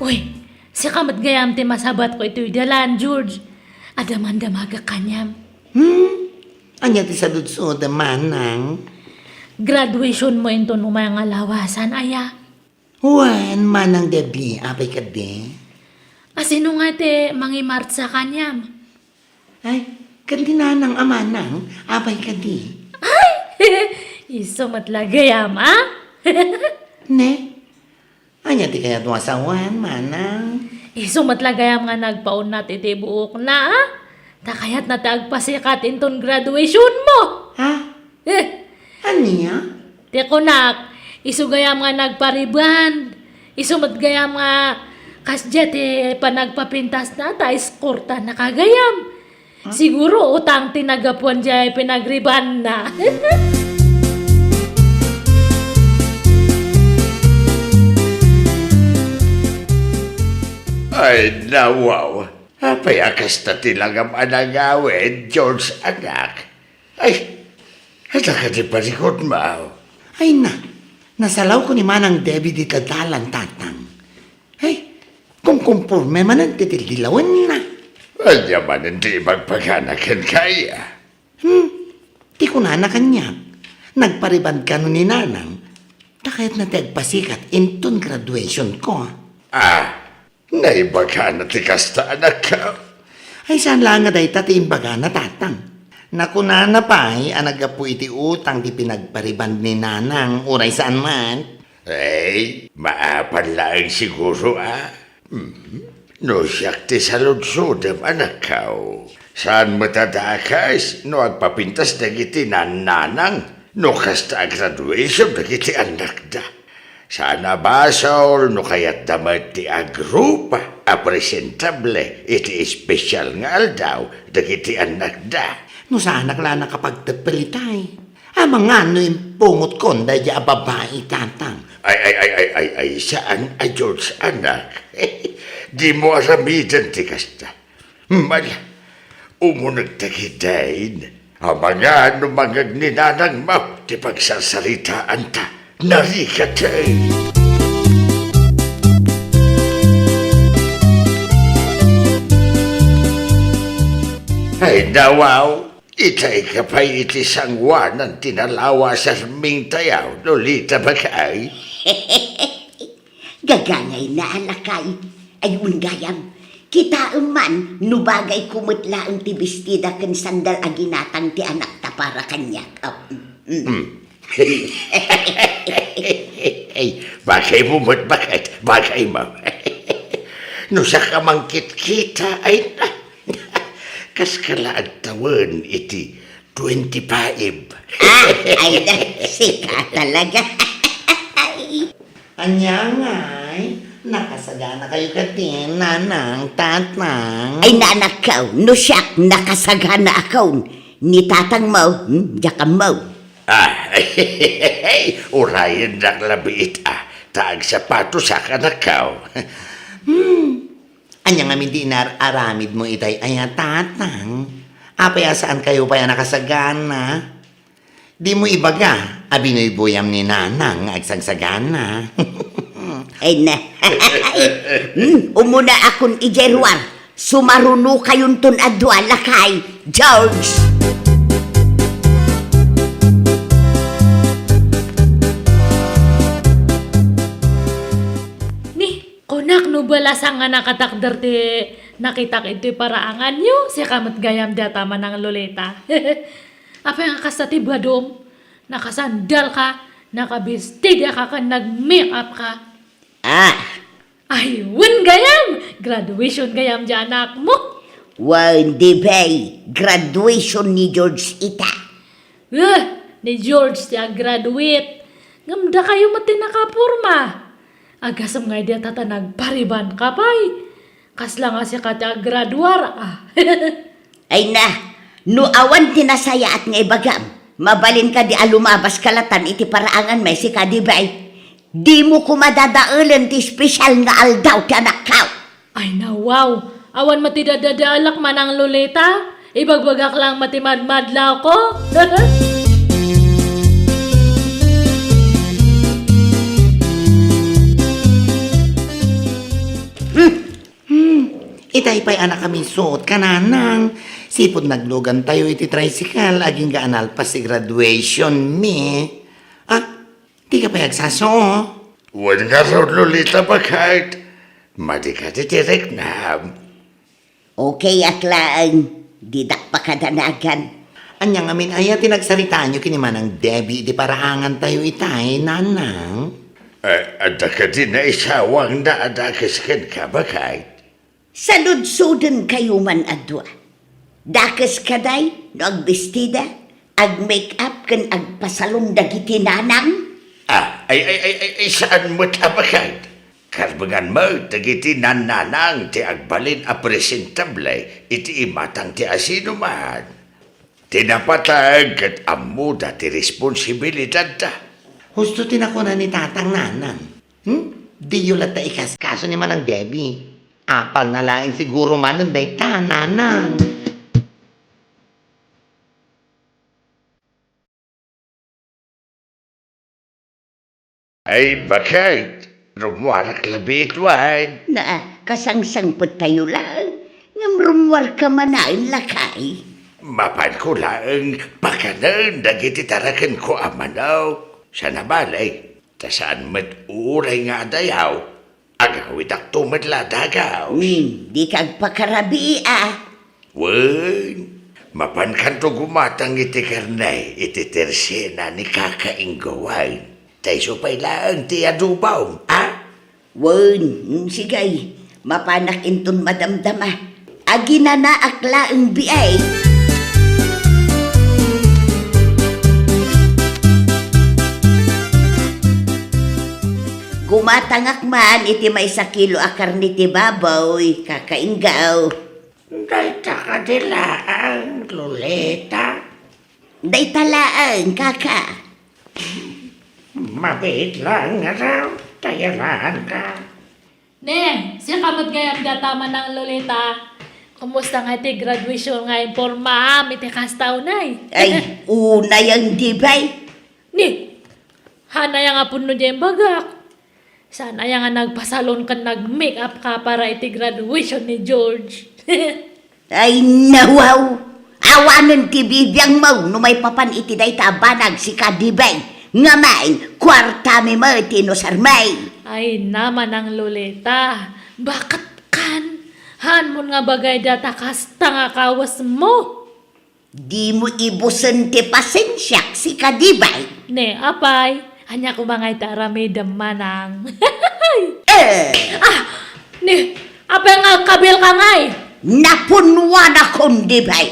Uy, sika met gayam ti masabatko itoy dalan, George. Adda man damagek kaniam. Hmm? Ania ti saludsodem, Manang? Graduationmo inton umay nga lawasan, aya? Wen, Manang Debbie, apay kadi? A, sino nga ti mangimartsa kaniam? Ay, ken ti nanang a manang, apay kadi? Ay! Isu met la gayam, a? Ne? Ania ti kayatmo a sawen, Manang? Isu met la gayam nga nagpaunnat iti buokna, a? Ta kayatna ti agpasikat inton graduationmo. Ha? Eh. Ania? Ti kunak, isu gayam nga nagpa-rebond. Isu met gayam nga kasdiay ti panagpapintasna ta iskortanaka gayam. Siguro utang ti nagapuan diay pinag-rebondna. Ay, nawaw. Apay a kasta ti langam a nangawid, George, anak? Ay, adda kadi parikutmo? Ay na, nasalawko ni Manang Debbie dita dalan, Tatang. Ay, kumkumporme manen ti tildilawenna. Ania manen ti ibagbagana kenka, aya? Hmm, ti kunana kaniak, nagpa-rebond kano ni Nanang, ta kayatna ti agpasikat inton graduationko. Ah, naibagana ti kasta, anakko? Ay, saan laeng nga dayta ti imbagana, Tatang. Nakunana pay a naggapu iti utang ti pinagpa-rebond ni Nanang, uray saan met. Ay, maapan laeng siguro, a. Mhm. No siak ti saludsodem, anakko, saan met a dakes no agpapintas dagiti nannanang no kasta a graduation dagiti annakda. Saan a basol no kayatda met ti agrupa a presentable iti espesyal nga aldaw dagiti annakda. No saanak la a nakapagteppel itay, amangan no impungotkon daydiay a babai, Tatang. Ay, ay, ay, ay, ay, ay, saan a George, anak. Dimo aramiden ti kasta. Mala, umunegta ketdin. Amangan no mangngeg ni nanangmo ti pagsarsaritaanta. Narikatay. Ay, nawaw. Itay ka pay iti sangoanan ti nalawa a sarmingtayo, Lolita, bakay. Gagangayna, lakay. Ay, wen gayam. Kitaem man, no bagayko met laeng ti bestida ken sandal a ginatang ti anakta para kaniak. Oh, mm, mm. Hmm. Ay, bagaymo met, baket, bagaymo. No siak a mangkitkita, ay na. Kaska la agtawen iti twenty-five. Ah, ay na, sika talaga. Ania ngay, nakasaganakayo kadi, nanang, tatang? Ay, nanakko, no siak, nakasaganaakon. Ni tatangmo, hmm, diak ammo. Ah, urayennak labiit, a, ta agsapatosak, anakko. Hmm. Ania ngamin ti inar-aramidmo itay aya, tatang? Apay a saankayo pay a nakasagana? Dimo ibaga a binuybuyam ni nanang nga agsagsagana? Ay na. Hmm, umunaakon idiay ruar. Sumarunokayonton a dua, lakay. George! Ni, kunak no balasangan a katakder ti nakitak iti paraanganyo, sika met gayam dayta, Manang Lolita. Apay nga kasta ti badom? Nakasandalka, nakabestidaka ken nag-make-up ka. Ah! Ay, wen gayam! Graduation gayam ti anakmo? Wen, di bay, graduation ni George ita. Eh, ni George ti ag-graduate. Ngem dakayo met ti nakaporma. Agasem nga idi a ta nagpariban ka pay. Kasla nga sika ti aggraduar, a. Ay na, no awan ti nasayaat nga ibagam, mabalin kadi a lumabas ka latan iti paraangan met sika, di bay? Dimo koma dadaelen ti espesyal nga aldaw ti anakko. Ay, nawaw! Awan met ti dadadaelak, Manang Lolita. Ibagbagak lang met ti madmadlawko. Hmm. Hmm. Itay pay a nakaminsut ka, nanang. Sipud naglugantayo iti tricycle, agingga a nalpas ti graduation mi. Ah, dika pay agsasao? Wen ngarud, Lolita, baket. Madi kadi ti riknam. Okay ak laeng, didak pakadanagan. Ania ngamin aya ti nagsaritaanyo ken ni Manang Debbie iti paraangantayo itay, nanang? Eh, adda kadi naisawangna a dakes kenka, baket? Saludsodenkayo man a dua. Dakes kadi no agbestida, ag-make-up ken agpasalon dagiti nanang? Ah, ay, ay, ay, ay, ay, saan met a baket. Karbengan met dagiti nannanang ti agbalin a presentable iti imatang ti asinoman. Ti napateg ket ammoda ti responsibilidadda. Husto ti nakuna ni Tatang, nanang. Hmm? Diyo latta ikaskaso ni Manang Debbie. Apalna laeng siguro manen dayta, nanang. Ay, baket, rummuarak labiit wen. Naa, kasangsangpettayo laeng, ngem rummuarka manen, lakay. Mapanko laeng pakanen dagiti tarakenko a manok. Saan a bale, ta saan met uray nga adayaw. Agawitakto met la, dagaw. Hmm, dika agpakarabii, a. Wen, mapankanto gumatang iti karne iti tersena ni Kaka Ingo wen. Ta isu pay laeng ti adubom, a? Wen, mm, sige, mapanak inton madamdama. Aginanaak laeng biay. Gumatangak man iti maysa kilo a karne ti baboy, kaka Inggaw. Dayta kadi laeng, Lolita? Dayta laeng, kaka. Mabiit laeng nga daw, ta yaraanka. Ne, siak met gayam dayta, Manang Lolita. Kumusta nga iti graduation nga impormaam iti kasta unay? Ay, unay ang dibay. Ni, hanay nga pudno diay imbagak. Saan aya nga nagpasalon ken nag-make-up ka para iti graduation ni George? Ay, nawaw! Awanen ti bibiangmo no maipapan iti dayta a banag, sika Dibay. Ngem, kuartami met ti inusarmi. Ay, Manang Lolita, baket kan? Haanmon nga bagay dayta kasta nga kawesmo. Dimo ibusen ti pasensiak, sika Dibay. Ne, apay, ania koma nga iti aramidem, Manang? Eh! Ah! Ne, apay nga agkabilka ngay? Napunnuanakon, Dibay.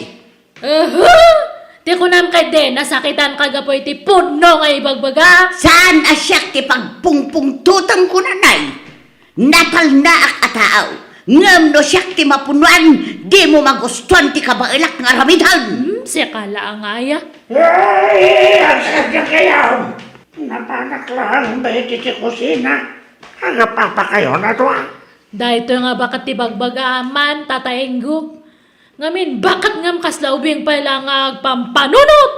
Uhu! Ti kunam ketdi, nasakitanka gapu iti pudno nga ibagbaga? Saan a siak ti pagpungpungtotangko, nanay? Natalnaak a tao, ngem no siak ti mapunnoan, dimo magustuan ti kabaelak nga aramiden. Hmm, sika laeng aya. Ay, agsadya kayo! Napanak laeng dayta iti kusina. Agapapakayon a dua. Daytoy nga baket ti bagbagaam, Tata Enggo. Ngamin, baket ngem kasla ubing pay la nga agpampanunot?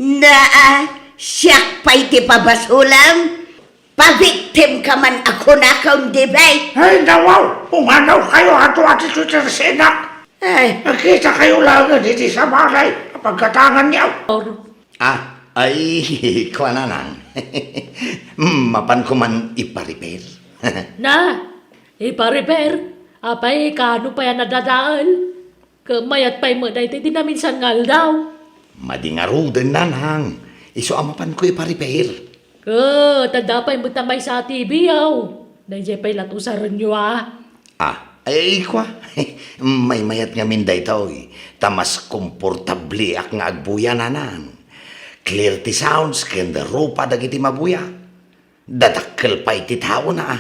Naa, siak pay ti pabasolam? Pabiktimka man a kunakon, Dibay? Ay, nawaw! Pumanaw kayo ato ati Twitter sinak! Ay. Agkita kayo laeng iti sabalay a pagkatangan niyo. Ah, ay, kuananang. Mapanko man ipa-repair. Na, ipa-repair? Apay, kaano pay a nadadael? Ket mayat pay met daytoy dinaminsan nga aldaw. Madi ngaruden, nanang. Isu a mapanko ipa-repair. Ket adda pay met a maysa a T V, aw. Daydiay pay la't usarenyo, a. Ah, ay, kua. Maymayat ngamin daytoy. Ta mas komportabliak nga agbuya, nanang. Clear ti sounds ken rupa dagiti mabuya. Dadakkel pay ti taona, a.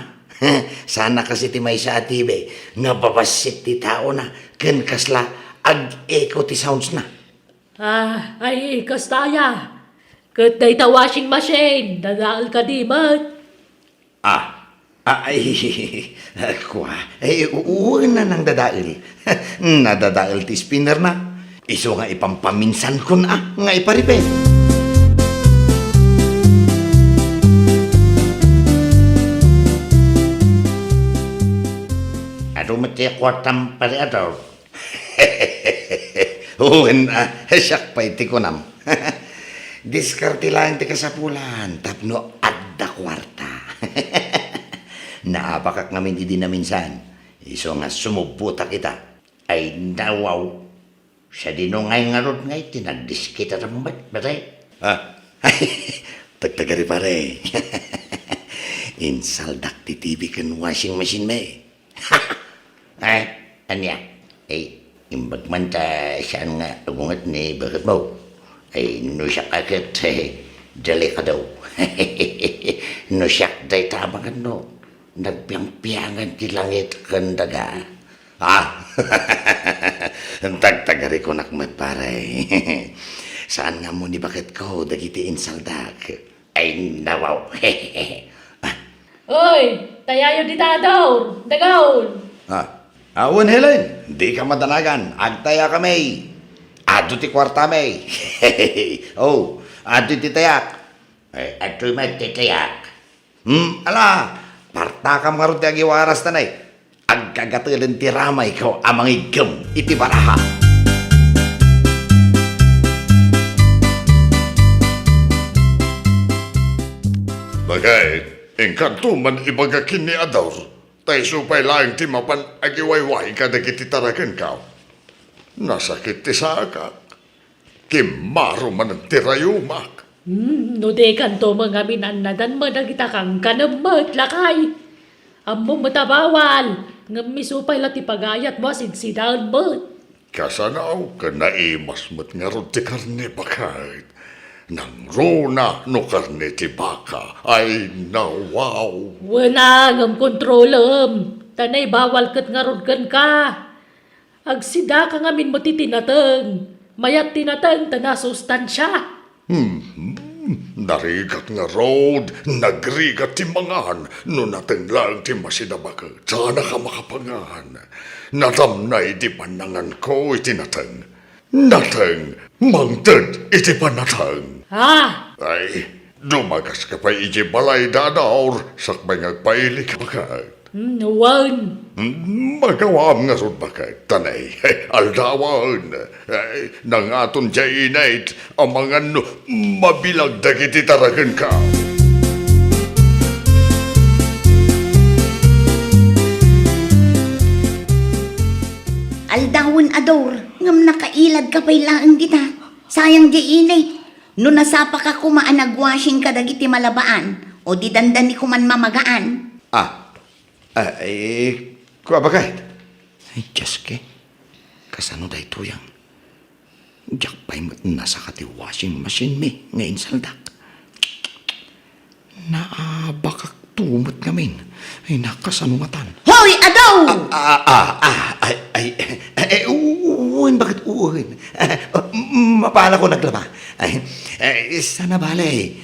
Saan a kas iti maysa a T V nga babassit ti taona ken kasla ag-echo ti soundsna. Ah, ay, kasta aya. Ket dayta washing machine, dadael kadi met? Ah, ah, ay, kua, ay, u-, uwan na nang dadael. Nadadael ti spinnerna. Isu nga ipampaminsankon a nga ipa-repair. Adu met ti kuartam, Pare Adolf. Wen a, siak pay ti kunam. Diskarte laeng ti kasapulan tapno adda kuarta. Naabakak ngamin idi naminsan. Isu nga sumubbotak ita. Ay, nawaw. Sadino ngay ngarud ngay ti nagdiskita met, pare? Ah, tagtagari, pare. Insaldak ti T V ken washing machine, me. Eh, ania? Eh, imbag man ta saan nga agunget ni baketmo. Ay, no siak a ket, eh, delikado. No siak dayta a baketmo, nagpiangpiangan ti langit ken daga. Ah, tagtagari kunak met, pare. Saan nga ammo ni baketko dagiti insaldak? Ay, nawaw. Oy, tayayo dita a daur, dagaon. Ah, awan, Helen, dika madanagan. Agtaya kami. Adu ti kuartami. Oh, adu ti tayak. Eh, adu met ti tayak. Hmm, ala, partakam ngarud ti agiwaras tanay. Agkagatelen ti ramayko a mangiggem iti baraha. Bakit, inkanto man ibaga ken ni Ador, ta isu pay laeng ti mapan agiwayway kadagiti tarakenko. Nasakit ti saakak. Kimmaro manen ti rayumak. Hmm, no dikanto met ngamin annadan met dagita kangkanem met, lakay. Ammom met a bawal, ngem isu pay la ti pagayatmo a sidsidaen met. Kasano ket naimas met ngarud ti karne, baket. Nangruna no karne ti baka. Ay, nawaw. Wen a, ngem kontrolem, ta naibawal ket ngarud kenka. Agsidaka ngamin met iti nateng. Mayat ti nateng ta nasustansia. Hmm, narigat ngarud, nagrigat ti mangan, no nateng laeng ti masida, baket, saanak a makapangan. Nadamnay ti pannanganko iti nateng. Nateng, mangted iti pannateng. Ah! Ay, dumagaska pay iti balay, Dador, sakbay nga agpailik, baket. Hmm, wen. Hmm, magawaam ngarud, baket, ta nay, aldawen. Ay, nangaton diay init, amangan no mabilag dagiti taragenka. Aldawen, Ador, ngem nakailadka pay laeng dita. Sayang diay init. No nasapaka koma a nagwashing kadagiti malabaan, o di dandani koman mamagaan. Ah, ah, eh, kua, baket. Ay, Diyos ke, kasano daytoy, a? Diak pay met nasaka ti washing machine mi nga insaldak. Naabakakto met ngamin. Ay, nakasano ngatan? Hoy, Ador! Ah, ah, ah, ah, ay, ay, eh, eh, wen, baket, wen. Eh, mapalako naglaba. Ay, eh, saan a bale.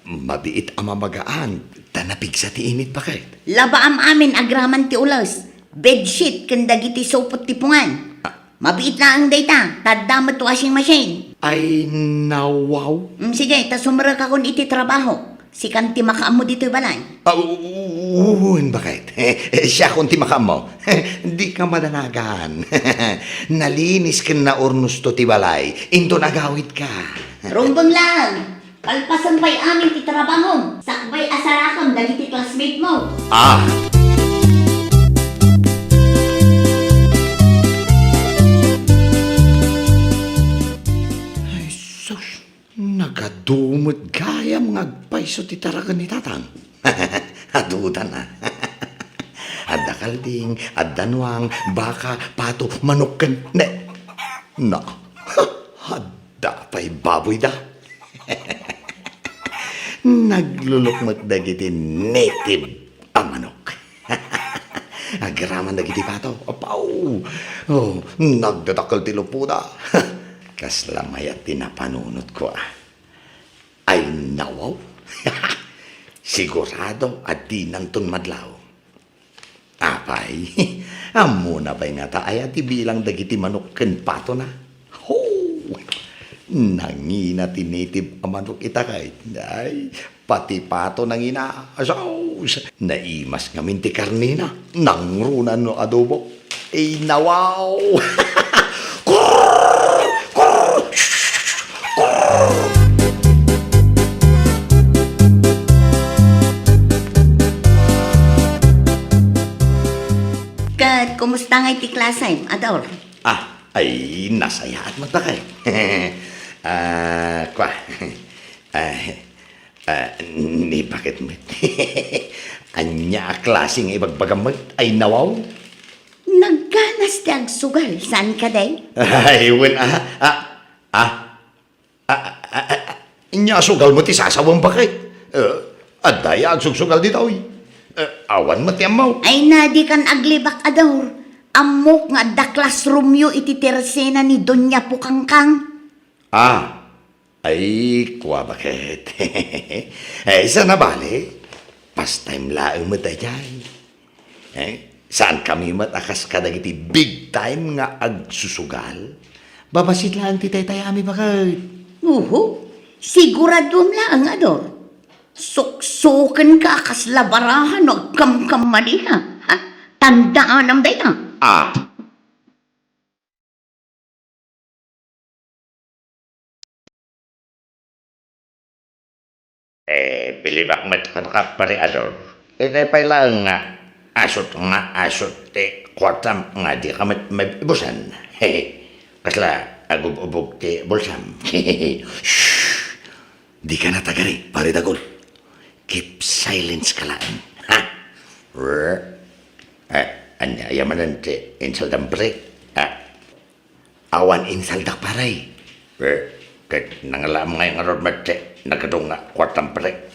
Mabiit a mamagaan, ta napigsa ti init, baket. Labaam amin agraman ti ules, bedsheet, ken dagiti supot ti pungan. Ah. Mabiit laeng dayta, ta adda met washing machine. Ay, nawaw. Mm, sige, ta sumrekakon iti trabaho. Sikan ti makaammo ditoy balay. Ah, u-, u-, wen, baket. Siakon ti makaammo. Dika madanagan. Nalinis ken naurnosto ti balay. Inton agawidka. Rumbeng laeng. Kalpasen pay amin ti trabahom, sakbay a sarakam dagiti classmate mo. Ah! Ay, sus, nagadu met gayam nga agpayso ti taraken ni Tatang. Adudan, a. Adda kalding, adda nuang, baka, pato, manok, ken ne-, na. Adda pay baboyda. Naglulok met dagiti native a manok. Agraman dagiti pato. Apaw! Oh, nagdadakkel ti lupoda. Kasla mayat ti napanunotko, a. Ay, nawaw! Sigurado a dinanton madlaw. Apay, ammona pay ngata aya ti bilang dagiti manok ken patona? Ho! Nangina ti native a manok ita kay, ay, pati pato nangina. Asus! Naimas ngamin ti karnena. Nangruna no adobo. Ay, nawaw! Kurr! Kurr! Kurr! Ket kumusta ngay ti klasem, Ador? Ah, ay, nasayaat met, baket. Ah, kua. Ah, ah, ni baket met. Ania a klase nga ibagbagam met? Ay, nawaw. Nagganas ti agsugal, saan kadi? Ay, wen, ah, ah, ah, ah, ah, ah, ania a sugal met ti sasawem, baket? Eh, adda aya agsugsugal ditoy? Eh, awan met ti ammo. Ay, na, dikan aglibak, Ador. Ammok nga adda classroom yo iti tersena ni Doña Pukangkang. Ah, ay, kua, baket. Eh, saan a bale, pastime laeng met daydiay. Eh, saankami met a kas kadagiti big time nga agsusugal. Babassit laeng ti taytayami, baket. Uhu, siguraduem laeng, Ador. Suksukenka a kasla baraha no agkamkammalika. Ha? Tandaanam dayta. Ah. Eh, bilibak met kenka, Pare Ador. Inay pay laeng nga asut nga asut ti kuartam nga dika met maibusan. Kasla agub-ubog ti bulsam. Shh! Dika natagari, Pare Dagul. Keep silence ka laeng. Ha? Rrr. Eh, ania, aya manen ti insaldam, pre? Ha? Awan insaldak, pare. Eh, ket nangalaam ngay ngarud met ti nakadunga kuartam, pre?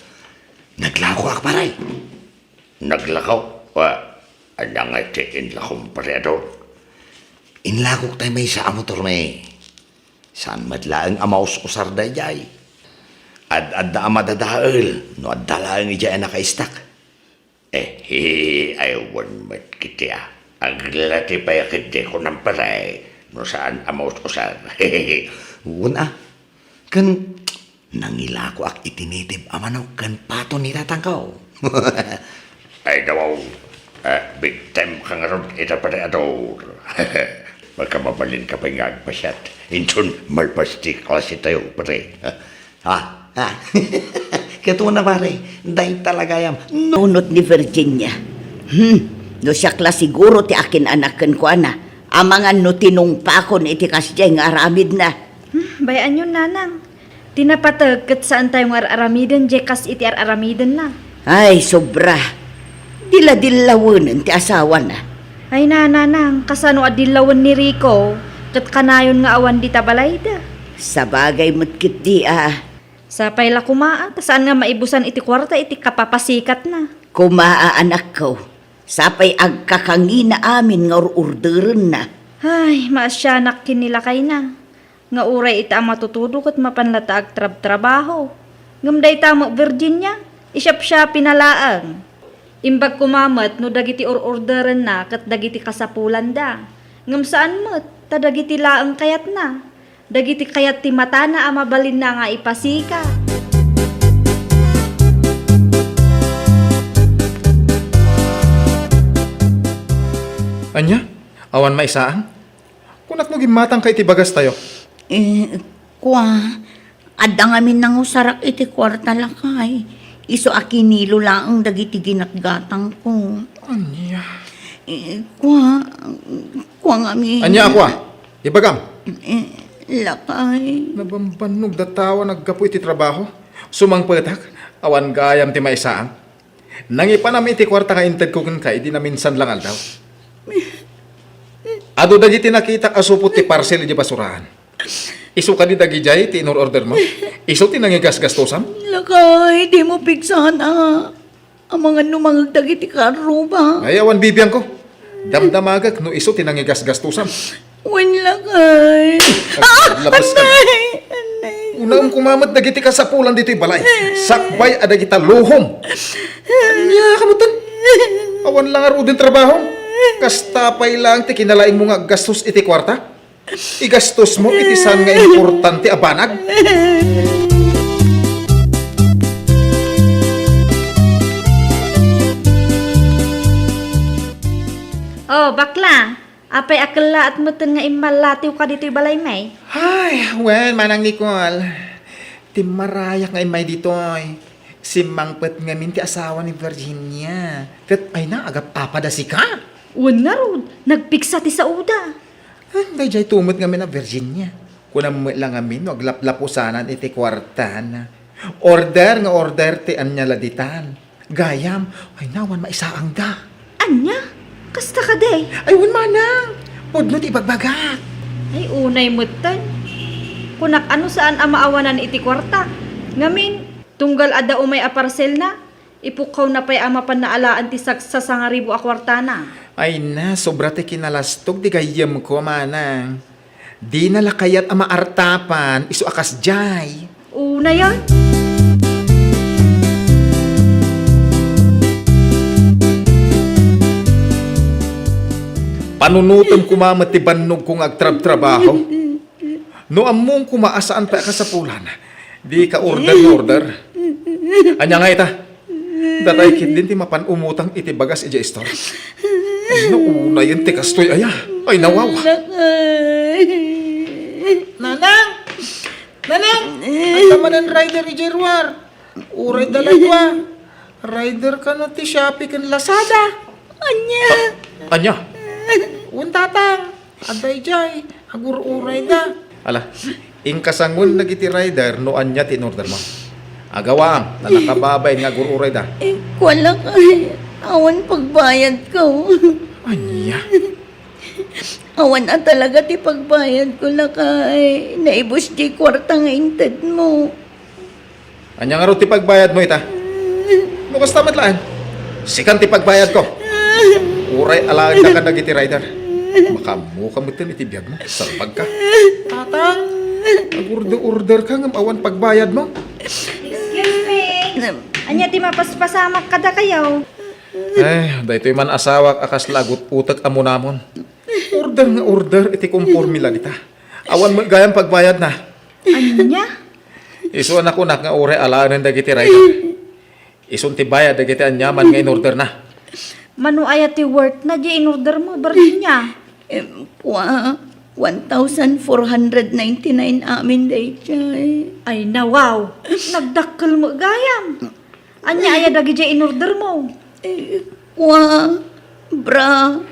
Naglakoak, pare. Naglakaw? Wa, ania ngay ti inlakom, pare Ador? Inlakok tay maysa a motor, may. Saan met laeng a maus-usar daydiay. Ad-adda a madadael no adda laeng idiay a nakaistak. Eh, hi, aywan met kiti a. Aglati pay a ketdi, kunam, pare, no saan a maus-usar. Wen a. Ken nangilakoak iti nitib a manok ken pato ni tatangko. Ay, dawaw. Eh, big time ka ngarud ita, pare Ador. Makamabalinka pay nga agpasiat. Inton malpas ti klasetayo, pare. Ha? Ha? Ket una, pare, dayta la gayam. Nunot ni Virginia. Hmm. No siak la siguro ti akin-anak kenkuana. Amangan no tinungpakon iti kasdiay nga aramidna. Hmm, bay-anyon, nanang. Ti napateg ket saantayo nga ar-aramiden diay kas iti ar-aramidenna. Ay, sobra. Dila-dillawenen ti asawana. Ay, nanang, kasano a dillawen ni Rico ket kanayon nga awan dita balayda? Sabagay met ketdi a. Sapay la koma a, ta saan nga maibusan iti kuarta iti kapapasikatna. Koma a, anakko, sapay agkakangina amin nga or-orderenna. Ay, maasianak ken ni lakayna. Nga uray ita a matutudo ket mapan latta agtrabtrabaho. Ngem dayta met Virginia, isiapsiapina laeng. Imbag koma met no dagiti or-orderenna ket dagiti kasapulanda. Ngem saan met, ta dagiti laeng kayatna. Dagiti kayat ti matana a mabalinna nga ipasikat. Ania? Awan maisaang? Kunak no gimmatangka iti bagastayo? Eh, kua, adda ngamin nangusarak iti kuarta, lakay. Isu a kinilo laeng dagiti ginatgatangko. Ania? Eh, kua, kua ngamin. Ania a kua? Ibagam. Eh, lakay. Nabambannog datawa naggapu iti trabaho. Sumangpetak, awan gayam ti maisaang. Nangipanam iti kuarta nga intedko kenka idi naminsan la nga aldaw. Adu dagiti nakitak a supot ti parcel idiay basuraan. Isu kadi dagidiay ti inor-ordermo? Isu ti nangigasgastosam? Lakay, dimo pigsana. Amangan no mangeg dagiti karruba. Ay, awan bibiangko. Damdamagek no isu ti nangigasgastosam. Wen, lakay. Ay, labas ka. Anay, anay. Unaem koma met dagiti kasapulan ditoy balay. Sakbay a dagita luhom. Ania ka metten? Awan la ngaruden trabahom. Kasta pay laeng ti kinalaingmo nga aggastos iti kuarta. Igastosmo iti saan nga importante a banag. Oh, bakla. Apay a kellaat metten nga immallatiwka ditoy balay, may? Ay, wen, Manang Nicole. Timmarayak nga immay ditoy. Simmangpet ngamin ti asawa ni Virginia. Ket, ay na, agap-apada sika. Wen ngarud, nagpiksa ti saoda. Ah, daydiay tumot ngamin a Virginia. Kunam met la ngamin no aglaplapusanan iti kuartana. Order nga order ti ania la ditan. Gayam, ay na, awan maisaangda. Ania? Kasta kadi? Ay, wen manang. Pudno ti ibagbagak. Ay, unay metten. Kunak a no saan a maawanan iti kuarta. Ngamin, tunggal adda umay a parselna, ipukkawna pay a mapan naalaan ti sagsasangaribu a kuartana. Ay na, sobra ti kinalastog ti gayyemko, manang. Dina la kayat a maartapan isu a kasdiay. Unayen. Panunotem koma met ti bannogko nga agtrabtrabaho. No ammom koma a saan pay a kasapulan, di ka order nga order. Ania nga ita? Datay ketdin ti mapan umutang iti bagas idiay istor. Ay, no, unayen ti kastoy aya. Ay, nawawa. Lakay. Nanang! Nanang! Adda manen rider idiay ruar. Uray da la dua. Rider kano ti Shopee ken Lazada. Ania? Ania? Wen, tatang. Adda idiay, agur-urayda. Ala, inka sangoen dagiti rider no ania ti inordermo. Agawaam, ta nakababain nga agur-urayda. Eh, kuan lakay, awan pagbayadko. Ania? Awan a talaga ti pagbayadko, lakay. Naibus diay kuarta nga intedmo. Ania ngarud ti pagbayadmo ita? No kasta met laeng, sikan ti pagbayadko. Uray alaenda kadagiti rider. Makaammoka metten iti biagmo. Salbagka. Tatang, nag-order-orderka ngem awan pagbayadmo. Excuse me. Ania ti mapaspasamak kadakayo? Ay, daytoy man asawak a kasla agut-utek a munamon. Order nga order iti konporme la dita. Awan met gayam pagbayadna. Ania? Isu a nakunak nga uray alaenen dagiti rider. Isun ti bayad dagiti aniaman nga inorderna. Mano aya ti worth na di inorder mo, Virginia? Em, kua, one thousand four hundred ninety-nine amin dayjay. Ay, nawaw! Nagdakkel mo gayam! Ania aya dagiti inorder mo? Eh, kua, bra,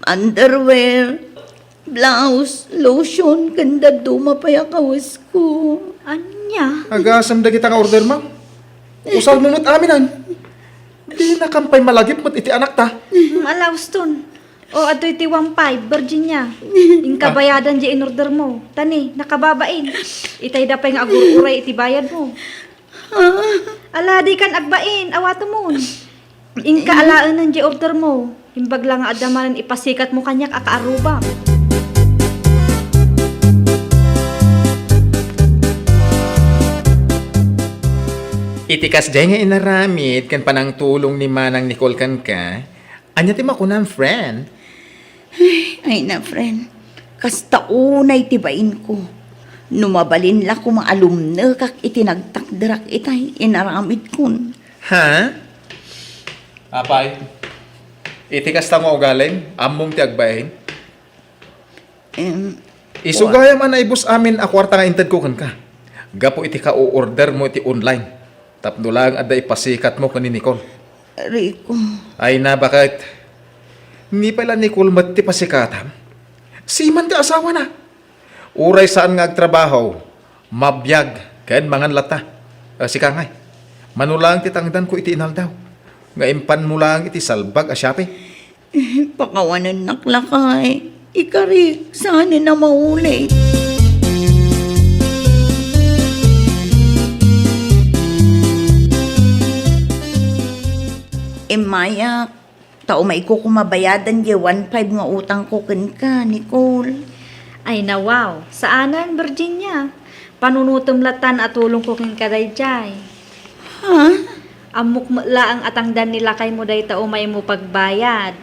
underwear, blouse, lotion, ken dadduma pay a kawesko. Ania? Agasem dagita nga order, ma'am. Usarmo met aminan. Dinakam pay malagip met iti anakta. Hmm, alauston. O, adtoy ti one five, Virginia. Inka bayadan di inorder mo. Tani, nakababain. Itayda pay nga agur-uray iti bayad mo. Ah. Ala, dikan agbain. Awatemon. Inka alaenen di order mo. Imbag la nga adda manen ipasikat mo kaniak a kaarrubak. Iti kasdiay nga inaramid ken panangtulong ni Manang Nicole kenka, ania ti makunam, friend? Ay, ay na, friend. Kasta unay ti bainko. No mabalin la koma a lumnekak iti nagtakderak itay inaramidkon. Ha? Apay, iti kasta nga ugalim, ammom ti agbain? Em, Isu wa- gayam a naibus amin a kuarta nga intedko kenka. Gapu iti ka-o-order mo iti online. Tapno laeng adda ipasikat mo ken ni Nicole. Rico. Ay na, baket? Ni pay la Nicole met ti pasikatam? Siman ti asawana. Uray saan nga agtrabaho, mabiag, ken mangan latta. A, sika ngay, mano laeng ti tangdanko iti inaldaw, nga impanmo laeng iti salbag a Shopee? Pakawanennak lakay. Ikarik, saanen a maulit. Immayak, ta umayko koma bayadan diay one five nga utangko kenka, Nicole. Ay, nawaw. Saanen, Virginia. Panunotem latta a tulongko kenka daydiay. Ha? Ammok met laeng a tangdan ni lakaymo dayta umaymo pagbayad.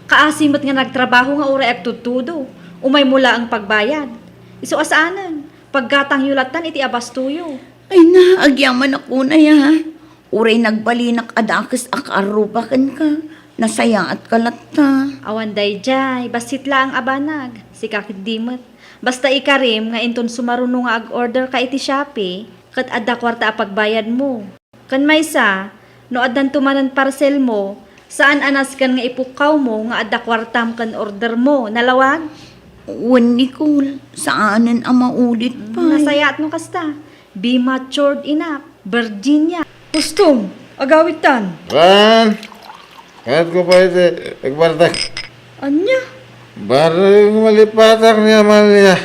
Kaasi met nga nagtrabaho nga uray agtudtudo, umaymo laeng pagbayad. Isu a saanen, paggatangyo lattan iti abastoyo. Ay na, agyamanak unay a. Uray nagbalinak a dakes a kaarruba kenka, nasayaatka latta. Awan daydiay, bassit laeng a banag, sika ketdi met. Basta ikarim nga inton sumaruno nga ag-order ka iti Shopee, ket adda kuarta a pagbayadmo. Ken maysa, no addanto manen parcelmo, saan a nasken nga ipukkawmo nga adda kuartam ken ordermo. Nalawag? Wen, Nicole, saanen a maulit pay. Nasayaat no kasta. Be matured enough, Virginia. Kustom, agawidtan. Wen, kayatko pay ti agbartek. Ania? Bareng malipatak ni Amalia.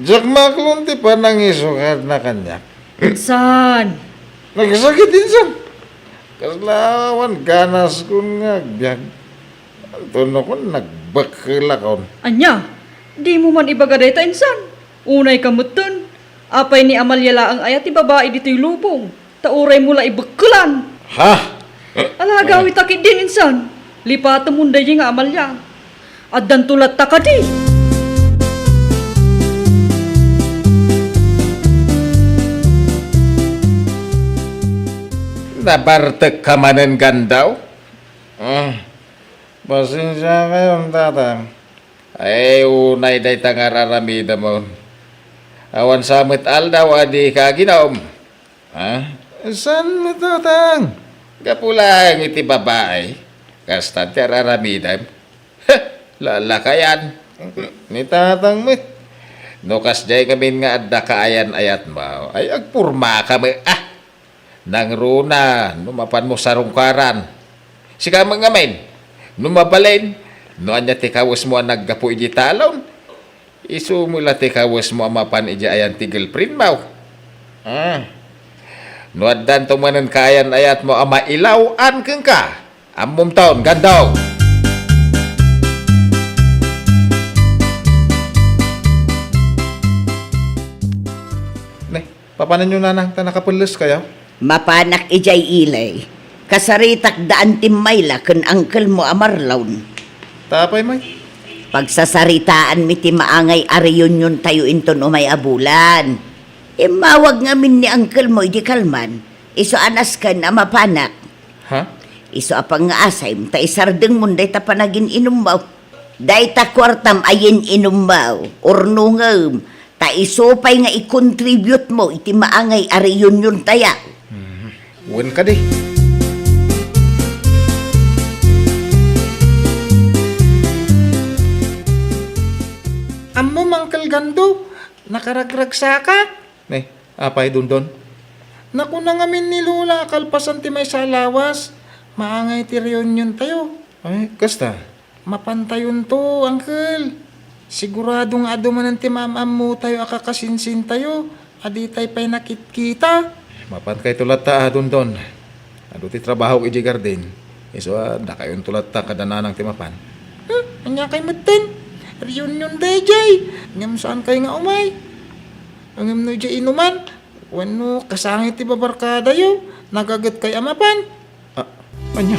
Diak maaklon ti panangisukadna kaniak. Insan. Nagsakit, insan. Kasla awan ganaskon nga agbiag. Antonokon, nagbekkelakon. Ania? Dimo man ibaga dayta, insan? Unayka metten. Apay ni Amalia laeng aya ti babai ditoy lubong, ta uraymo la ibekkelan. Ha? Ala, agawidta ketdin, insan. Lipatemon daydi nga Amalia. Addanto latta kadi. Nabartekka manen, Gandaw? Ah, pasensiakayon, Tatang. Ay, unay dayta nga ar-aramidemon. Awan sa met aldaw a dika aginom. Ha? Saan met, Tatang? Gapu laeng iti babai, kasta ti ar-aramidem. Heh, lalakayan. Ni Tatang met. No kasdiay ngamin nga adda kaayan-ayatmo, ay agpormaka met. Ah! Nangruna no mapanmo sarungkaran. Sika met ngamin, no mabalin, no ania ti kawesmo a naggapu iti talon, isu met la ti kawesmo a mapan iti ayan ti girlfriendmo. Ah. No addanto manen kaayan-ayatmo a mailaw-an kenka, ammomton, Gandong. Ne, papananyo, nanang, ta nakapelles kayo? Mapanak idiay ili. Kasaritak da Auntie Myla ken uncle mo a Marlon. Ta apay, May? Pagsasaritaanmi ti maangay a reunion tayo inton umay a bulan. Immawag ngamin ni uncle mo idi kalman. Isu a nasken a mapanak. Ha? Isu a pangngaasaymo ta isardengmon dayta panagin-inummo. Dayta kuartam a yin-inummo, urnongem, ta isu pay nga i-contribute mo iti maangay a reunion tayo. Mhm. Wen kadi. Ammom, Uncle Gando, nakaragragsaka? Ne, apay, Dondon? Nakuna ngamin ni Lola a kalpasan ti maysa a lawas, maangay ti reunion tayo. Ay, kasta? Mapantayonto, Uncle. Sigurado nga adu manen ti maam-ammotayo a kakasinsintayo a ditay pay nakitkita. Mapankayto latta a, Dondon. Adu ti trabahok idiay garden. Isu a, dakayonto latta kada nanang ti mapan. Hmm, ania kay metten? Reunion daydiay. Ngem saan kay nga umay? Ngem no idiay inuman, wenno kasangay ti babarkadayo, nagaget kay a mapan? Ah, ania?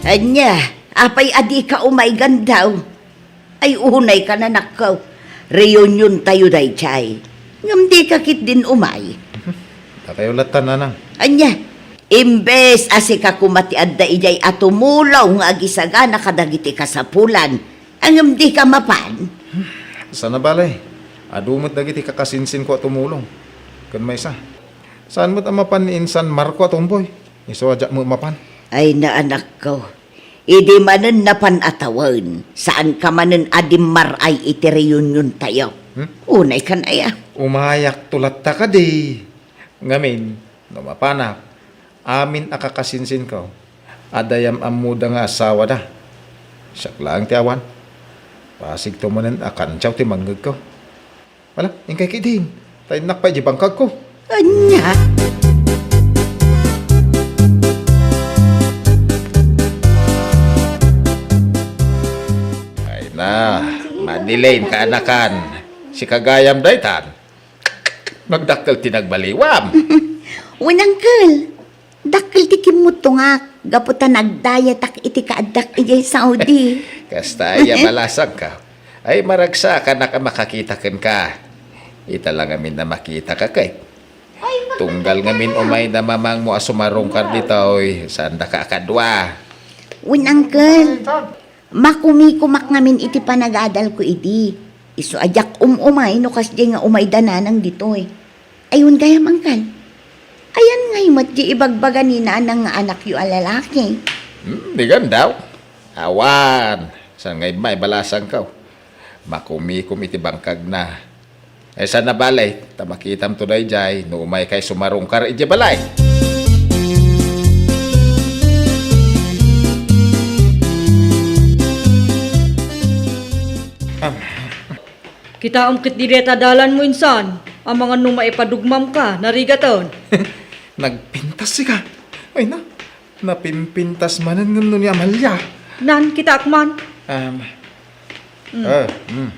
Ania, apay a dika umay, Gandong? Ay, unay ka, nanakko. Reunion tayo daydiay. Ngem dika ketdin umay. Dakayo latta, nanang. Ania, imbes a sika koma ti adda idiay a tumulong nga agisagana kadagiti kasapulan, ngem dika mapan? Saan a bale, adu met dagiti kakasinsinko a tumulong. Ken maysa, saan met a mapan ni insan Marco a tumboy. Isu a diak met mapan. Ay, naanakko. Idi manen napan a tawen, saanka manen a dimmar-ay iti reunion tayo. Hmm? Unay kan aya? Umayakto latta kadi. Ngamin, no mapanak, amin a kakasinsinko, adda yam-ammoda nga asawada. Siak laeng ti awan. Pasigto manen a kantiaw ti mangngegko. Ala, inkay ketdin. Ta innak pay di bangkagko. Ania? Ay na, Manilin, kaanakan. Sika gayam daytan. Nagdakkel ti nagbaliwam. Wen, Uncle. Dakkel ti kimmuttongak gapu ta nagdayatak iti kaaddak idiay Saudi. Kasta aya balasangka. Ay, maragsakanak a makakita kenka. Ita la ngamin a makitaka ket. Tunggal ngamin umay namamangmo a sumarungkar ditoy, saandaka a kadua. Wen, Uncle. Makumikomak ngamin iti panagadalko idi. Isu a diak um-umay no kasdiay nga umayda nanang ditoy. Ay, wen gayam, Uncle. Ayan ngay met di ibagbaga ni nanang nga anakyo a lalaki? Hmm, di ganda. Awan, saan ngay maibalasangko? Makumikom iti bangkagna. Ay, saan a bale, ta makitamto daydiay, no umaykay sumarungkar idiay balay. Am. Kitaem ketdi dayta dalanmo insan, amangan no maipadugmamka, narigaten. Nagpintas sika. Ay na, napimpintas manen ngem no ni Amalia. Nan, kitaak man. Am. Mm. Ah, mm.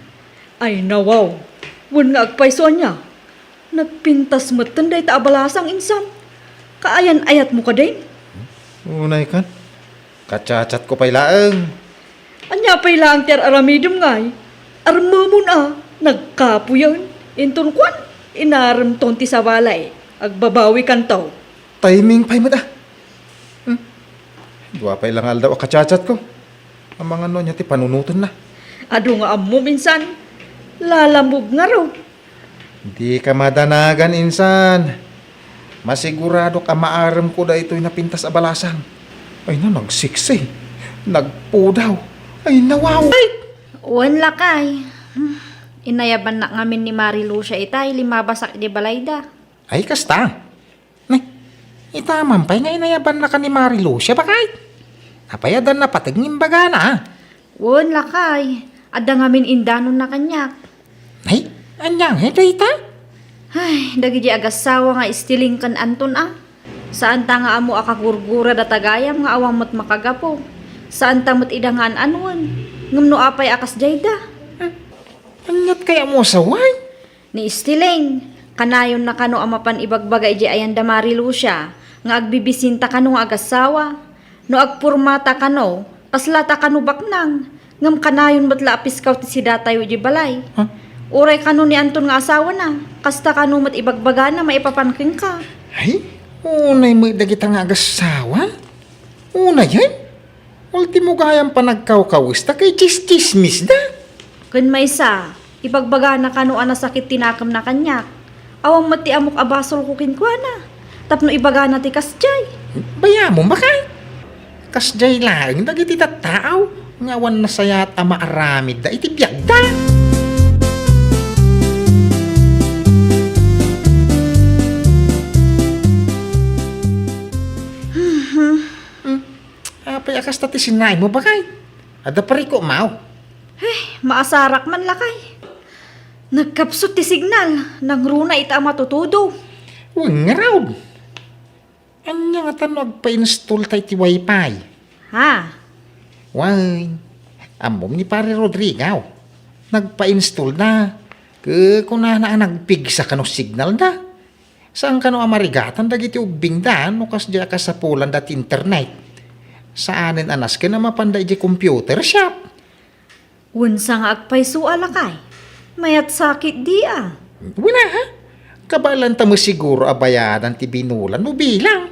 Ay, nawaw. Wen nga agpayso ania? Nagpintas metten dayta a balasang insan. Kaayan-ayatmo kadin? Unay kan? Kachatchatko pay laeng. Ania pay laeng ti ar-aramidem ngay? Armemon a, nagkapuyen. Inton kuan, inaremton ti sabali. Agbabawikanto. Timing pay met a. Hmm? Dua pay la nga aldaw a kachatchatko. Amangan no ania ti panunotenna. Adu nga ammom insan, lalambog ngarud. Dika madanagan insan. Masiguradok a maaremko daytoy napintas a balasang. Ay na, nagsiksi. Nagpudaw. Ay, nawaw. Ay! Wen, lakay. Hmm, inayabannak ngamin ni Mari Lucia itay, limmabasak idiay balayda. Ay, kasta. Nay, ita man pay nga inayabannaka ni Mari Lucia, bakay? Apay, adda napateg nga imbagana, a? Wen, lakay. Adda ngamin indanonna kaniak. Nay, ania ngay dayta? Ay, dagiti agassawa nga Estiling ken Anton, a. Saanta nga ammo a kagurgurada gayam nga awan met makagapu. Saanta met ida nga an-anuen. Ngem no apay a kasdiayda? Hmm, aniat kayat a sawen? Ni Estiling, kanayonna kano a mapan ibagbaga idiay ayanda Mari Lucia nga agbibisinta kano nga agassawa. No agpormata kano, kaslata kano baknang, ngem kanayon met la a piskaw ti sidatayo idiay balay. Ha? Uray kano ni Anton nga asawana, kasta kano met ibagbagana maipapan kenka. Ay, unay met dagita nga agassawa? Unayen? Ultimo gayam panagkawkawesta ket tsistsismisda. Ken maysa, ibagbagana kano a nasakit ti nakemna kaniak. Awan met ti ammok a basolko kenkuana tapno ibagana ti kasdiay. Bayamon, bakay? Kasdiay laeng dagiti tattao nga awan nasayaat a maaramidda iti biagda. Hmm. Apay a kasta ti sinaenmo, bakay? Adda parikutmo? Hey, maasarak man, lakay. Nagkapsut ti signal, nangruna ita a matutudo. Wen ngarud. Ania ngata no agpa-installta iti wifi? Ha? Wen, ammom ni Pare Rodrigo. Nagpa-installda. Ket kunana a nagpigsa kano signalda. Saan kano a marigatan dagiti ubbingda no kasdiay a kasapulanda ti internet? Saanen a nasken a mapanda idiay computer shop. Wen, sa nga agpayso a, lakay? Mayat sakit di a. Wen a, ha? Kabaelanta met siguro a bayadan ti binulan no bilang.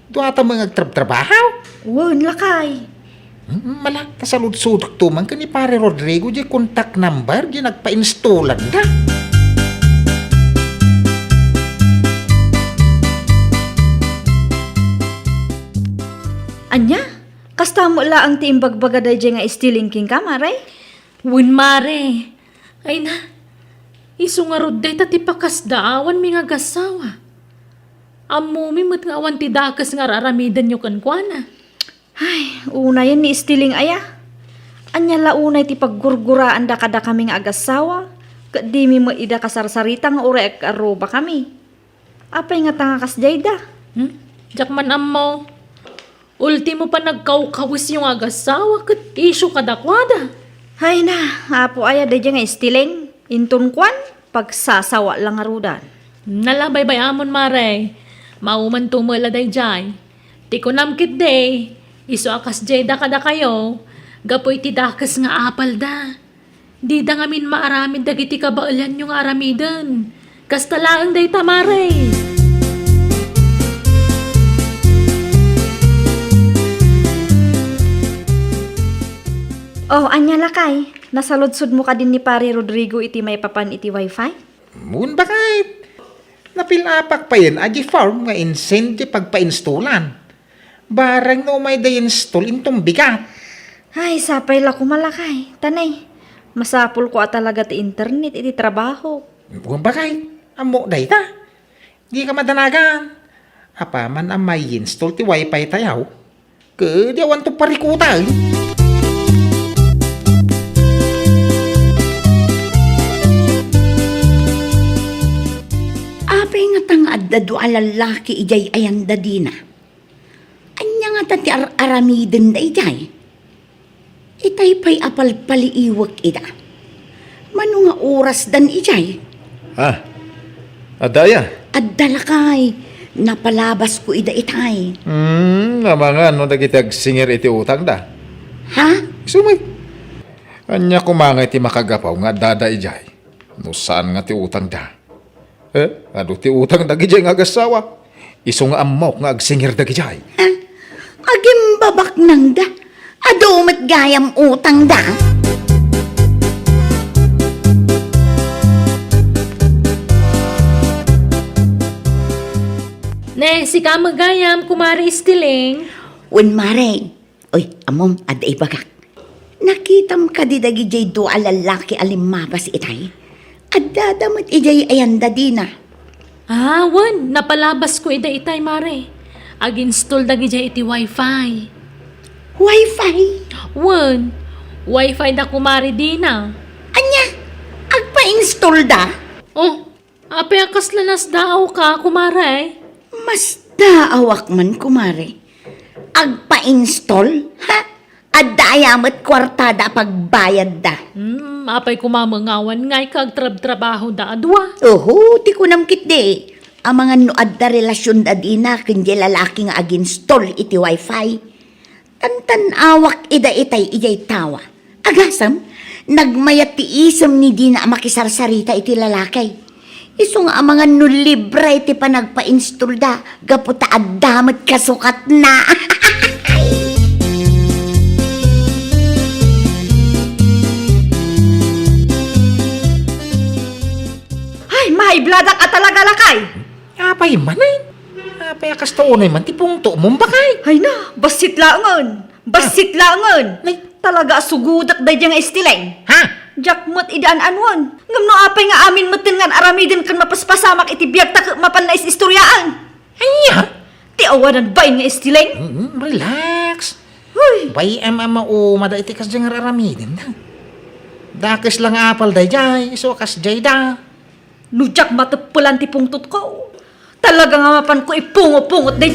Duata met nga agtrabtrabaho. Wen, lakay. Hmm, mala, ta saludsodekto man ken ni Pare Rodrigo diay contact number diay nagpa-installanda. Ania? Kasta met laeng ti imbagbaga daydiay nga Estiling kenka, Mare? Wen, Mare. Ay na, isu ngarud dayta ti pakasdaawanmi nga agassawa. Ammomi met nga awan ti dakes nga ar-aramidenyo kenkuana. Ay, unayen ni Estiling aya. Ania la unay ti paggurguraanda kadakami nga agassawa, ket dimi met ida kasarsarita nga uray agkarrubakami. Apay ngata nga kasdiayda? Hmm? Diak man ammo. Ultimo panagkawkawesyo nga agassawa ket isyu kadakuada. Ay na, apo aya daydiay nga Estiling? Inton kuan, pagsasawa la ngaruden. Nala, baybay-amon, Mare. Maumanto met la daydiay. Ti kunam ketdi, isu a kasdiayda kadakayo, gapu iti dakes nga apalda. Dida ngamin maaramid dagiti kabaelanyo nga aramiden. Kasta laeng dayta, Mare. Oh, ania, lakay? Nasaludsodmo kadin ni Pare Rodrigo iti maipapan iti wifi? Wen, bakay. Napilapak payen a di form nga insend ti pagpainstolan. Bareng no umayda install inton bigat. Ay, sapay la koma, lakay. Tanay, masapulko a talaga ti internet iti trabaho. Wen, bakay, ammo dayta. Dika madanagan. Apaman a ma-install ti wifi tayo, ket di awanto parikutan. Apay ngata nga adda dua a lallaki idiay ayanda dina? Ania ngata ti ar-aramidenda idiay? Itay pay a palpaliiwek ida. Mano nga orasdan idiay? Ah, adda aya? Adda, lakay. Napalabasko ida itay. Hmm, amangan no dagiti agsingir iti utangda. Ha? Isu met. Ania koma nga iti makagapu nga addada idiay? No saan nga ti utangda? Eh, adu ti utang dagidiay nga agassawa. Isu nga ammok nga agsingir dagidiay. Ha? Agimbabaknangda. Adu met gayam utangda. Ne, sika met gayam, Kumare Estiling. Wen, Mare. Oy, ammom, adda ibagak. Nakitam kadi dagidiay dua a lallaki a limmabas itay? Addada met idiay ayanda dina. Ah, wen, napalabasko ida itay, Mare. Ag-install dagidiay iti wifi. Wifi? Wen, wifi da, Kumare, dina. Ania? Agpa-install da? Oh, apay a kasla nasdaawka, Kumare? Masdaawak man, Kumare. Agpa-install? Ha? Adda aya met kuartada a pagbayadda? Hmm, apay koma met nga awan nga ika agtrabtrabahoda a dua? Oho, ti kunam ketdi. Amangan no adda relasionda dina ken diay lalaki nga ag-install iti wifi. Tantan-awak ida itay idiay tawa. Agasem, nagmayat ti isem ni dina a makisarsarita iti lalaki. Isu nga amangan no libre ti panagpa-install da, gapu ta adda met kasukatna. Ay, maibladak a talaga, lakay! Apay man, ay? Apay a kasta unay man ti pungtomon, bakay? Ay na, bassit laengen! Bassit laengen! Nay. Talaga a sugodak daydiay nga istileng. Ha? Diak met idi an-anuan. Ngem no apay nga amin metten nga aramiden ken mapaspasamak iti biagta ket mapanna is-istoriaan. Ania? Ti awanan bain nga istileng. Mm, relax. Huy! Bay, em, em, maumada iti kasdiay nga aramiden da. Dakes la nga apal daydiay, isu a kasdiay da. No diak mateppelan ti pungtotko, talaga nga mapanko ipungo-pungot daydi